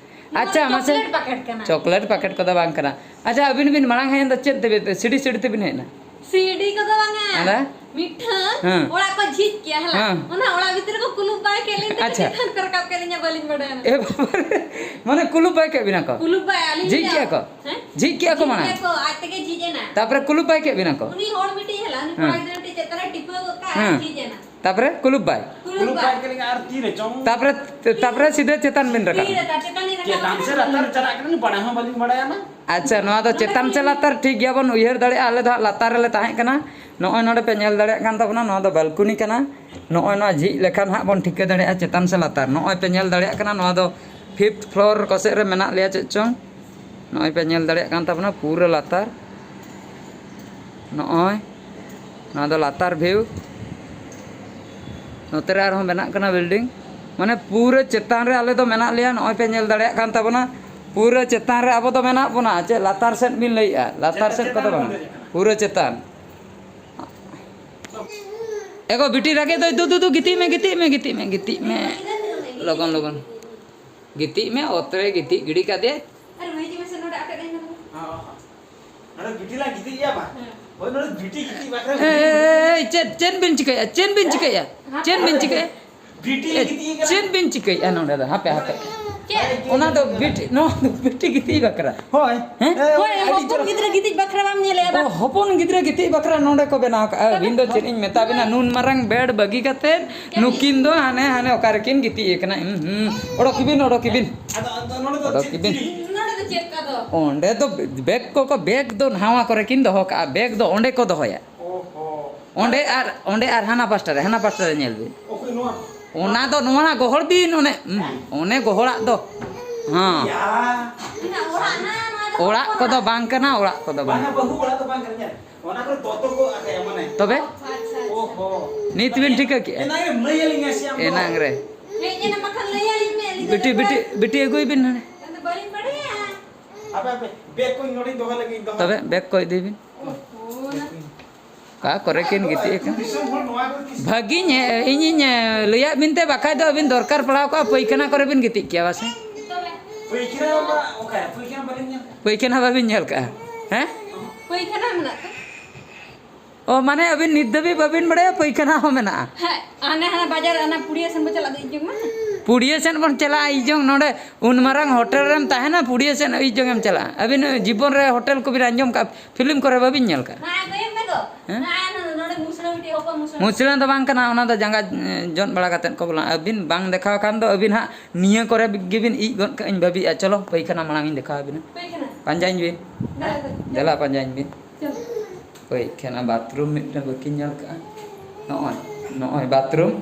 ᱱᱚᱣᱟ ᱟᱪᱪᱷᱟ, ᱫᱚ ᱢᱟᱥᱮ᱾ ᱪᱚᱠᱞᱮᱴ ᱯᱮᱠᱮᱴ ᱠᱟᱱᱟ᱾ ᱪᱚᱠᱞᱮᱴ ᱯᱮᱠᱮᱴ ᱠᱚᱫᱚ ᱵᱟᱝ ᱠᱟᱱᱟ᱾ ᱟᱪᱪᱷᱟ, ᱟᱹᱵᱤᱱ ᱵᱤᱱ ᱢᱟᱲᱟᱝ ᱦᱮᱡ ᱮᱱ ᱫᱚ ᱪᱮᱫ ᱛᱮᱵᱤᱱ, ᱥᱤᱰᱤ, ᱥᱤᱰᱤ ᱛᱮᱵᱤᱱ ᱦᱮᱡ ᱮᱱᱟ? ᱥᱤᱰᱤ ᱠᱚᱫᱚ ᱵᱟᱝᱟ᱾ ᱟᱫᱚ? ᱢᱤᱫᱴᱷᱟᱹᱝ ᱦᱮᱸ᱾ ᱚᱲᱟᱜ ᱠᱚ ᱡᱷᱤᱡ ᱠᱮᱭᱟ, ᱦᱮᱞᱟ᱾ ᱦᱮᱸ᱾ ᱚᱱᱟ ᱚᱲᱟᱜ ᱵᱷᱤᱛᱨᱤ ᱨᱮᱠᱚ ᱠᱩᱞᱩᱯ ᱵᱟᱭ ᱠᱮᱫ ᱞᱤᱧ ᱛᱮ ᱟᱪᱪᱷᱟ᱾ ᱪᱮᱛᱟᱱ ᱠᱚ ᱨᱟᱠᱟᱵ ᱠᱮᱫ ᱞᱤᱧᱟ, ᱵᱟᱹᱞᱤᱧ ᱵᱟᱰᱟᱭᱟ᱾ ᱮ ᱵᱟᱵᱟ ᱨᱮ, ᱢᱟᱱᱮ ᱠᱩᱞᱩᱯ ᱵᱟᱭ ᱠᱮᱫ ᱵᱤᱱᱟ ᱠᱚ? ᱠᱩᱞᱩᱯ ᱵᱟᱭ, ᱟᱹᱞᱤᱧ ᱡᱷᱤᱡ ᱞᱤᱧ ᱠᱮᱭᱟ ᱠᱚ? ᱦᱮᱸ? ᱡᱷᱤᱡ ᱠᱮᱭᱟ ᱠᱚ ᱡᱷᱤᱡ ᱢᱟᱲᱟᱝ? ᱠᱮᱭᱟ ᱠᱚ, ᱟᱡ ᱛᱮᱜᱮ ᱡᱷᱤᱡ ᱮᱱᱟ᱾ ᱛᱟᱯᱚᱨᱮ ᱠᱩᱞᱩᱯ ᱵᱟᱭ ᱠᱮᱫ ᱵᱤᱱᱟ ᱠᱚ? ᱩᱱᱤ ᱦᱚᱲ ᱢᱤᱫᱴᱤᱡ ᱦᱮᱞᱟ, ᱩᱱᱤ ᱠᱚᱲᱟ ᱦᱮᱸ᱾ ᱜᱤᱫᱽᱨᱟᱹ ᱢᱤᱫᱴᱤᱡ ᱪᱮᱫ ᱛᱟᱨᱟ ᱴᱤᱯᱟᱹᱣ ᱜᱚᱫ ᱠᱟᱜᱼᱟ, ᱦᱮᱸ᱾ ᱡᱷᱤᱡ ᱮᱱᱟ᱾ ᱛᱟᱯᱚᱨᱮ ᱠᱩᱞᱩᱯ ᱵᱟᱭ? ᱠᱩᱞᱩᱯ ᱠᱩᱞᱩᱯ ᱵᱟᱭ᱾ ᱵᱟᱭ ᱠᱮᱫ ᱞᱤᱧᱟ ᱟᱨ ᱛᱤᱨᱮ ᱪᱚᱝ? ᱛᱟᱯᱚᱨᱮ, ᱛᱟᱯᱚᱨᱮ ᱥᱤᱫᱷᱟᱹ ᱪᱮᱛᱟᱱ ᱵᱤᱱ ᱨᱟᱠᱟᱵ ᱛᱤᱨᱮ ᱮᱱᱟ? ᱛᱟ-, ᱪᱮᱛᱟᱱ ᱞᱤᱧ ᱨᱟᱠᱟᱵ ᱪᱮᱛᱟᱱ ᱮᱱᱟ᱾ ᱥᱮᱫ ᱞᱟᱛᱟᱨ ᱪᱟᱞᱟᱜ ᱠᱟᱱᱟ, ᱵᱟᱲᱟᱭ ᱦᱚᱸ ᱵᱟᱹᱞᱤᱧ ᱵᱟᱲᱟᱭᱟ ᱱᱟ᱾ ᱟᱪᱪᱷᱟ, ᱱᱚᱣᱟ ᱫᱚ ᱪᱮᱛᱟᱱ ᱥᱮ ᱞᱟᱛᱟᱨ ᱴᱷᱤᱠ ᱜᱮᱭᱟ, ᱵᱚᱱ ᱩᱭᱦᱟᱹᱨ ᱫᱟᱲᱮᱭᱟᱜᱼᱟ᱾ ᱟᱞᱮ ᱫᱚ ᱦᱟᱸᱜ ᱞᱟᱛᱟᱨ ᱨᱮᱞᱮ ᱛᱟᱦᱮᱸ ᱠᱟᱱᱟ᱾ ᱱᱚᱜᱼᱚᱭ ᱱᱚᱰᱮ ᱯᱮ ᱧᱮᱞ ᱫᱟᱲᱮᱭᱟᱜ ᱠᱟᱱ ᱛᱟᱵᱚᱱᱟ, ᱱᱚᱣᱟ ᱫᱚ ᱵᱟᱞᱠᱚᱱᱤ ᱠᱟᱱᱟ᱾ ᱱᱚᱜᱼᱚᱭ ᱱᱚᱣᱟ ᱡᱷᱤᱡ ᱞᱮᱠᱷᱟᱱ ᱦᱟᱸᱜ ᱵᱚᱱ ᱴᱷᱤᱠᱟᱹ ᱫᱟᱲᱮᱭᱟᱜᱼᱟ ᱪᱮᱛᱟᱱ ᱥᱮ ᱞᱟᱛᱟᱨ᱾ ᱱᱚᱜᱼᱚᱭ ᱯᱮ ᱧᱮᱞ ᱫᱟᱲᱮᱭᱟᱜ ᱠᱟᱱᱟ, ᱱᱚᱣᱟ ᱫᱚ ᱯᱷᱤᱯᱛᱷ ᱯᱷᱞᱳᱨ ᱠᱚᱥᱮᱫ ᱨᱮ ᱢᱮᱱᱟᱜ ᱞᱮᱭᱟ ᱪᱮᱫ ᱪᱚᱝ᱾ ᱱᱚᱜᱼᱚᱭ ᱯᱮ ᱧᱮᱞ ᱫᱟᱲᱮᱭᱟᱜ ᱠᱟᱱ ᱛᱟᱵᱚᱱᱟ ᱯᱩᱨᱟᱹ ᱞᱟᱛᱟᱨ᱾ ᱱᱚᱜᱼᱚᱭ ᱱᱚᱣᱟ ᱫᱚ ᱞᱟᱛᱟᱨ ᱵᱷᱤᱭᱩ᱾ ᱱᱚᱛᱮ ᱨᱮ ᱟᱨᱦᱚᱸ ᱵᱮᱱᱟᱜ ᱠᱟᱱᱟ ᱵᱤᱞᱰᱤᱝ᱾ ᱢᱟᱱᱮ ᱯᱩᱨᱟᱹ ᱪᱮᱛᱟᱱ ᱨᱮ ᱟᱞᱮ ᱫᱚ ᱢᱮᱱᱟᱜ ᱞᱮᱭᱟ, ᱱᱚᱜᱼᱚᱭ ᱯᱮ ᱧᱮᱞ ᱫᱟᱲᱮᱭᱟᱜ ᱠᱟᱱ ᱛᱟᱵᱚᱱᱟ᱾ ᱯᱩᱨᱟᱹ ᱪᱮᱛᱟᱱ ᱨᱮ ᱟᱵᱚ ᱫᱚ ᱢᱮᱱᱟᱜ ᱵᱚᱱᱟ᱾ ᱪᱮᱫ ᱞᱟᱛᱟᱨ ᱥᱮᱫ ᱵᱤᱱ ᱞᱟᱹᱭᱮᱜᱼᱟ? ᱞᱟᱛᱟᱨ ᱥᱮᱫ ᱠᱚᱫᱚ ᱵᱟᱝ, ᱯᱩᱨᱟᱹ ᱪᱮᱛᱟᱱ᱾ ᱮᱜᱳ ᱵᱤᱴᱤ ᱨᱟᱜᱮ ᱫᱚᱭ, ᱫᱩ, ᱫᱩ, ᱫᱩ, ᱜᱤᱛᱤᱡ ᱢᱮ, ᱜᱤᱛᱤᱡ ᱢᱮ, ᱜᱤᱛᱤᱡ ᱢᱮ, ᱜᱤᱛᱤᱡ ᱢᱮ᱾ ᱞᱚᱜᱚᱱ, ᱞᱚᱜᱚᱱ᱾ ᱜᱤᱛᱤᱡ ᱢᱮ, ᱚᱛ ᱨᱮ ᱜᱤᱛᱤᱡ ᱜᱤᱰᱤ ᱠᱟᱫᱮ᱾ ᱟᱨ ᱢᱟᱹᱭ ᱡᱤ ᱢᱮᱥᱮ ᱱᱚᱰᱮ ᱟᱴᱮᱫ ᱟᱹᱧ ᱢᱮ᱾ ᱦᱚᱸ, ᱦᱚᱸ᱾ ᱱᱚᱰᱮ ᱵᱤᱴᱤ ᱞᱟᱝ ᱜᱤᱛᱤᱡ ᱜᱮᱭᱟ ᱵᱟᱝ? ᱦᱮᱸ᱾ ᱦᱳᱭ, ᱱᱚᱰᱮ ᱵᱤᱴᱤ ᱜᱤᱛᱤᱡ ᱵᱟᱠᱷᱨᱟ ᱮ, ᱮ, ᱮ, ᱪᱮᱫ, ᱪᱮᱫ ᱵᱤᱱ ᱪᱤᱠᱟᱹᱭᱟ? ᱪᱮᱫ ᱵᱤᱱ ᱪᱤᱠᱟᱹᱭᱟ? ᱪᱮᱫ ᱵᱤᱱ ᱪᱤᱠᱟᱹᱭᱟ? ᱵᱤᱴᱤ ᱮ, ᱜᱤᱛᱤᱡ ᱠᱟᱱᱟ᱾ ᱪᱮᱫ ᱵᱤᱱ ᱪᱤᱠᱟᱹᱭᱮᱫᱼᱟ ᱱᱚᱰᱮ ᱫᱚ? ᱦᱟᱯᱮ, ᱦᱟᱯᱮ᱾ ᱪᱮᱫ? ᱚᱱᱟ ᱫᱚ ᱵᱤᱴᱤ, ᱱᱚᱣᱟ ᱫᱚ ᱵᱤᱴᱤ ᱜᱤᱛᱤᱡ ᱵᱟᱠᱷᱨᱟ᱾ ᱦᱳᱭ᱾ ᱦᱮᱸ? ᱮ, ᱦᱳᱭ, ᱟᱹᱰᱤ ᱦᱚᱯᱚᱱ ᱪᱚᱨᱚᱠ᱾ ᱜᱤᱫᱽᱨᱟᱹ ᱜᱤᱛᱤᱡ ᱵᱟᱠᱷᱨᱟ ᱵᱟᱢ ᱧᱮᱞᱮᱫᱼᱟ ᱵᱟ? ᱚ, ᱦᱚᱯᱚᱱ ᱜᱤᱫᱽᱨᱟᱹ ᱜᱤᱛᱤᱡ ᱵᱟᱠᱷᱨᱟ ᱱᱚᱰᱮ ᱠᱚ ᱵᱮᱱᱟᱣ ᱠᱟᱜᱼᱟ᱾ ᱛᱚᱵᱮ? ᱟᱹᱵᱤᱱ ᱫᱚ ᱪᱮᱫ ᱤᱧ ᱢᱮᱛᱟ ᱵᱤᱱᱟ? ᱱᱩᱱ ᱢᱟᱨᱟᱝ ᱵᱮᱰ ᱵᱟᱹᱜᱤ ᱠᱟᱛᱮᱫ ᱪᱮᱫ? ᱱᱩᱠᱤᱱ ᱫᱚ ᱦᱟᱱᱮ, ᱦᱟᱱᱮ ᱚᱠᱟ ᱨᱮᱠᱤᱱ ᱜᱤᱛᱤᱡ ᱟᱠᱟᱱᱟ᱾ ᱦᱩᱸ, ᱦᱩᱸ᱾ ᱚᱰᱚᱠ ᱠᱤᱵᱤᱱ, ᱚᱰᱚᱠ ᱠᱤᱵᱤᱱ᱾ ᱟᱫᱚ, ᱟᱫᱚ ᱱᱚᱰᱮ ᱫᱚ ᱚᱰᱚᱠ ᱪᱮᱫ ᱠᱤᱵᱤᱱ᱾ ᱪᱤᱞᱤ? ᱱᱚᱰᱮ ᱫᱚ ᱪᱮᱫ ᱠᱟ ᱫᱚ? ᱚᱸᱰᱮ ᱫᱚ ᱵᱮᱜᱽ ᱠᱚ, ᱠᱚ, ᱵᱮᱜᱽ ᱫᱚ ᱱᱟᱣᱟ ᱠᱚᱨᱮ ᱠᱤᱱ ᱫᱚᱦᱚ ᱠᱟᱜᱼᱟ᱾ ᱵᱮᱜᱽ ᱫᱚ ᱚᱸᱰᱮ ᱠᱚ ᱫᱚᱦᱚᱭᱟ᱾ ᱚ ᱦᱚ᱾ ᱚᱸᱰᱮ ᱟᱨ, ᱚᱸᱰᱮ ᱟᱨ ᱦᱟᱱᱟ ᱯᱟᱥᱴᱟ ᱨᱮ, ᱦᱟᱱᱟ ᱯᱟᱥᱴᱟ ᱨᱮ ᱧᱮᱞ ᱵᱤᱱ᱾ ᱚᱠᱚᱭ ᱱᱚᱣᱟ? ᱚᱱᱟ ᱫᱚ ᱱᱚᱣᱟ ᱜᱚᱦᱚᱲ ᱵᱤᱱ, ᱚᱱᱮ, ᱦᱩᱸ, ᱚᱱᱮ ᱜᱚᱦᱚᱲᱟᱜ ᱫᱚ᱾ ᱦᱮᱸ᱾ ᱭᱟ᱾ ᱚᱱᱟ ᱚᱲᱟᱜ ᱱᱟ, ᱱᱚᱣᱟ ᱫᱚ ᱚᱲᱟᱜ ᱠᱚᱫᱚ ᱵᱟᱝ ᱠᱟᱱᱟ, ᱚᱲᱟᱜ ᱠᱚᱫᱚ ᱵᱟᱝ᱾ ᱵᱟᱝᱟ, ᱵᱟᱹᱦᱩ ᱚᱲᱟᱜ ᱫᱚ ᱵᱟᱝ ᱠᱟᱱᱟ, ᱧᱮᱞ᱾ ᱚᱱᱟ ᱠᱚᱨᱮ ᱫᱚᱛᱚ ᱠᱚ ᱟᱠᱟᱭᱟ, ᱢᱟᱱᱮ᱾ ᱛᱚᱵᱮ? ᱟᱪᱪᱷᱟ, ᱟᱪᱪᱷᱟ᱾ ᱚ ᱦᱚ᱾ ᱱᱤᱛ ᱵᱤᱱ ᱴᱷᱤᱠᱟᱹ ᱠᱮᱜᱼᱟ? ᱮᱱᱟᱝ ᱨᱮᱢ ᱞᱟᱹᱭ ᱟᱹᱞᱤᱧᱟ ᱥᱮ ᱟᱢ ᱫᱚ? ᱮᱱᱟᱝ ᱨᱮ᱾ ᱦᱮᱡ ᱮᱱᱟ ᱵᱟᱠᱷᱟᱱ ᱞᱟᱹᱭ ᱟᱹᱞᱤᱧ ᱢᱮ, ᱟᱹᱞᱤᱧ ᱫᱚ ᱵᱤᱴᱤ, ᱵᱤᱴᱤ, ᱵᱤᱴᱤ ᱟᱹᱜᱩᱭ ᱵᱤᱱ ᱦᱟᱸᱰᱮ᱾ ᱟᱫᱚ ᱵᱟᱹᱞᱤᱧ ᱵᱟᱲᱟᱭᱟ᱾ ᱦᱟᱯᱮ, ᱦᱟᱯᱮ, ᱵᱮᱜᱽ ᱠᱚᱧ ᱱᱚᱰᱮᱧ ᱫᱚᱦᱚ ᱞᱮᱜᱮᱧ, ᱫᱚᱦᱚ᱾ ᱛᱚᱵᱮ ᱵᱮᱜᱽ ᱠᱚ ᱤᱫᱤᱭ ᱵᱤᱱ᱾ ᱚ ᱦᱚ, ᱱᱟ᱾ ᱚᱠᱟ ᱠᱚᱨᱮ ᱠᱤᱱ ᱜᱤᱛᱤᱡ ᱟᱠᱟᱱ? ᱫᱤᱥᱚᱢ ᱦᱚᱲ ᱱᱚᱣᱟ ᱠᱚ ᱛᱤᱥ ᱵᱷᱟᱹᱜᱤᱧ, ᱤᱧᱤᱧ ᱞᱟᱹᱭᱟᱫ ᱵᱤᱱ ᱛᱮ, ᱵᱟᱠᱷᱟᱡ ᱫᱚ ᱟᱹᱵᱤᱱ ᱫᱚᱨᱠᱟᱨ ᱯᱟᱲᱟᱣ ᱠᱚᱜᱼᱟ, ᱯᱟᱹᱭᱠᱷᱟᱱᱟ ᱠᱚᱨᱮ ᱵᱤᱱ ᱜᱤᱛᱤᱡ ᱠᱮᱭᱟ, ᱵᱟᱥᱮ? ᱯᱟᱹᱭᱠᱷᱟᱹᱱᱟ ᱢᱟ ᱚᱠᱟᱨᱮ? ᱯᱟᱹᱭᱠᱷᱟᱹᱱᱟ ᱵᱟᱹᱞᱤᱧ ᱧᱮᱞ ᱠᱟᱜᱼᱟ᱾ ᱯᱟᱹᱭᱠᱷᱟᱱᱟ ᱵᱟᱹᱵᱤᱱ ᱧᱮᱞ ᱠᱟᱜᱼᱟ? ᱦᱮᱸ? ᱯᱟᱹᱭᱠᱷᱟᱱᱟ ᱢᱮᱱᱟᱜ ᱛᱮ? ᱚ, ᱢᱟᱱᱮ ᱟᱹᱵᱤᱱ ᱱᱤᱛ ᱫᱷᱟᱹᱵᱤᱡ ᱵᱟᱹᱵᱤᱱ ᱵᱟᱲᱟᱭᱟ ᱯᱟᱹᱭᱠᱷᱟᱱᱟ ᱦᱚᱸ ᱢᱮᱱᱟᱜᱼᱟ? ᱦᱮᱸ, ᱦᱟᱱᱮ, ᱦᱟᱱᱟ ᱵᱟᱡᱟᱨ, ᱚᱱᱟ ᱯᱩᱲᱤᱭᱟᱹ ᱥᱮᱱ ᱵᱚ ᱪᱟᱞᱟᱜ ᱫᱚ ᱤᱧ ᱡᱚᱝ ᱢᱟ᱾ ᱯᱩᱲᱤᱭᱟᱹ ᱥᱮᱱ ᱵᱚᱱ ᱪᱟᱞᱟᱜᱼᱟ, ᱤᱧ ᱡᱚᱝ ᱱᱚᱰᱮ ᱩᱱ ᱢᱟᱨᱟᱝ ᱦᱳᱴᱮᱞ ᱨᱮᱢ ᱛᱟᱦᱮᱱᱟ, ᱯᱩᱲᱤᱭᱟᱹ ᱥᱮᱱ ᱟᱹᱭᱩᱵ ᱡᱚᱝ ᱮᱢ ᱪᱟᱞᱟᱜᱼᱟ? ᱟᱹᱵᱤᱱ ᱡᱤᱵᱚᱱ ᱨᱮ ᱦᱳᱴᱮᱞ ᱠᱚᱵᱤᱱ ᱟᱸᱡᱚᱢ ᱠᱟᱜᱼᱟ? ᱯᱷᱤᱞᱢ ᱠᱚᱨᱮ ᱵᱟᱹᱵᱤᱱ ᱧᱮᱞ ᱠᱟᱜᱼᱟ? ᱱᱚᱜᱼᱚᱭ ᱠᱚᱭᱚᱜ ᱢᱮ ᱜᱚ᱾ ᱦᱮᱸ? ᱱᱚᱜᱼᱚᱭ ᱱᱚᱰᱮ ᱢᱩᱥᱞᱟᱹ ᱢᱤᱫᱴᱤᱡ ᱦᱚᱯᱚᱱ ᱢᱩᱥᱞᱟᱹ᱾ ᱢᱩᱥᱞᱟᱹ ᱫᱚ ᱵᱟᱝ ᱠᱟᱱᱟ, ᱚᱱᱟ ᱫᱚ ᱡᱟᱸᱜᱟ, ᱮ, ᱡᱚᱫ ᱵᱟᱲᱟ ᱠᱟᱛᱮᱫ ᱠᱚ ᱵᱚᱞᱚᱱᱟ᱾ ᱟᱹᱵᱤᱱ ᱵᱟᱝ ᱫᱮᱠᱷᱟᱣ ᱠᱷᱟᱱ ᱫᱚ ᱟᱹᱵᱤᱱ ᱦᱟᱸᱜ ᱱᱤᱭᱟᱹ ᱠᱚᱨᱮ ᱜᱮᱵᱤᱱ ᱤᱡ ᱜᱚᱫ ᱠᱟᱜᱼᱟ, ᱤᱧ ᱵᱷᱟᱹᱵᱤᱭᱮᱫᱼᱟ᱾ ᱪᱚᱞᱚ, ᱯᱟᱹᱭᱠᱷᱟᱱᱟ ᱢᱟᱲᱟᱝ ᱤᱧ ᱫᱮᱠᱷᱟᱣ ᱟᱹᱵᱤᱱᱟ᱾ ᱯᱟᱹᱭᱠᱷᱟᱱᱟ? ᱯᱟᱸᱡᱟᱧ ᱵᱤᱱ᱾ ᱫᱮᱞᱟ, ᱫᱮᱞᱟ᱾ ᱫᱮᱞᱟ, ᱯᱟᱸᱡᱟᱧ ᱵᱤᱱ᱾ ᱪᱚᱞᱚ᱾ ᱯᱟᱹᱭᱠᱷᱟᱱᱟ, ᱵᱟᱛᱷᱨᱩᱢ ᱢᱤᱫᱴᱟᱝ ᱵᱟᱹᱠᱤᱱ ᱧᱮᱞ ᱠᱟᱜᱼᱟ᱾ ᱱᱚᱜᱼᱚᱭ, ᱱᱚᱜᱼᱚᱭ ᱵᱟᱛᱷᱨᱩᱢ᱾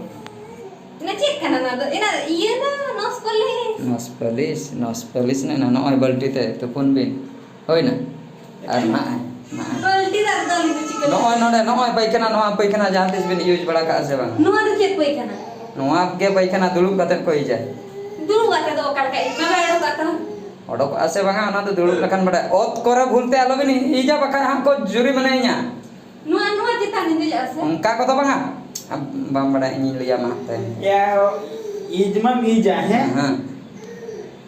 ᱚᱱᱟ ᱪᱮᱫ ᱠᱟᱱᱟ ᱱᱚᱣᱟ ᱫᱚ? ᱮᱱᱟ ᱤᱭᱟᱹ ᱫᱚ, ᱱᱚᱥ ᱯᱟᱹᱞᱤᱥ᱾ ᱱᱚᱥ ᱯᱟᱹᱞᱤᱥ, ᱱᱚᱥ ᱯᱟᱹᱞᱤᱥ ᱱᱟ, ᱱᱚᱜᱼᱚᱭ ᱵᱟᱹᱞᱴᱤ ᱛᱮ ᱛᱩᱯᱩᱱ ᱵᱤᱱ᱾ ᱦᱩᱭᱱᱟ? ᱟᱨ ᱱᱟᱜᱼᱟᱭ, ᱱᱟᱜᱼᱟᱭ᱾ ᱵᱟᱹᱞᱴᱤ ᱫᱟᱜ ᱫᱚ ᱟᱹᱞᱤᱧ ᱫᱚ ᱪᱤᱠᱟᱹ ᱱᱚᱜᱼᱚᱭ ᱱᱚᱰᱮ, ᱱᱚᱜᱼᱚᱭ ᱯᱟᱭᱠᱷᱟᱱᱟ, ᱱᱚᱣᱟ ᱯᱟᱭᱠᱷᱟᱱᱟ ᱡᱟᱦᱟᱸ ᱛᱤᱥ ᱵᱤᱱ use ᱵᱟᱲᱟ ᱠᱟᱜᱼᱟ ᱥᱮ ᱵᱟᱝ? ᱱᱚᱣᱟ ᱫᱚ ᱪᱮᱫ ᱯᱟᱭᱠᱷᱟᱱᱟ? ᱱᱚᱣᱟ ᱜᱮ ᱯᱟᱭᱠᱷᱟᱱᱟ, ᱫᱩᱲᱩᱵ ᱠᱟᱛᱮᱫ ᱠᱚ ᱤᱡᱟ᱾ ᱫᱩᱲᱩᱵ ᱠᱟᱛᱮᱫ ᱫᱚ ᱚᱠᱟ ᱞᱮᱠᱟ ᱤᱡ? ᱵᱟᱵᱟᱭ ᱚᱰᱚᱠ ᱠᱟᱜ ᱛᱟᱢᱟ? ᱚᱰᱚᱠᱚᱜᱼᱟ ᱥᱮ ᱵᱟᱝᱟ, ᱚᱱᱟ ᱫᱚ ᱫᱩᱲᱩᱵ ᱞᱮᱠᱷᱟᱱ ᱵᱟᱰᱟᱭ᱾ ᱚᱛ ᱠᱚᱨᱮ ᱵᱷᱩᱞ ᱛᱮ ᱟᱞᱚ ᱵᱤᱱ ᱤᱡᱟ, ᱵᱟᱠᱷᱟᱡ ᱦᱟᱸᱜ ᱠᱚ ᱡᱩᱨᱤᱢᱟᱱᱟᱭᱤᱧᱟ᱾ ᱱᱚᱣᱟ, ᱱᱚᱣᱟ ᱪᱮᱛᱟᱱ ᱨᱤᱧ ᱫᱮᱡᱚᱜᱼᱟ ᱥᱮ? ᱚᱱᱠᱟ ᱠᱚᱫᱚ ᱵᱟᱝᱟ᱾ ᱟᱢ ᱵᱟᱢ ᱵᱟᱰᱟᱭ, ᱤᱧᱤᱧ ᱞᱟᱹᱭᱟᱢᱟ ᱦᱟᱯᱮ᱾ ᱭᱟ, ᱤᱡ ᱢᱟᱢ ᱤᱡᱟ, ᱦᱮᱸ? ᱦᱮᱸ᱾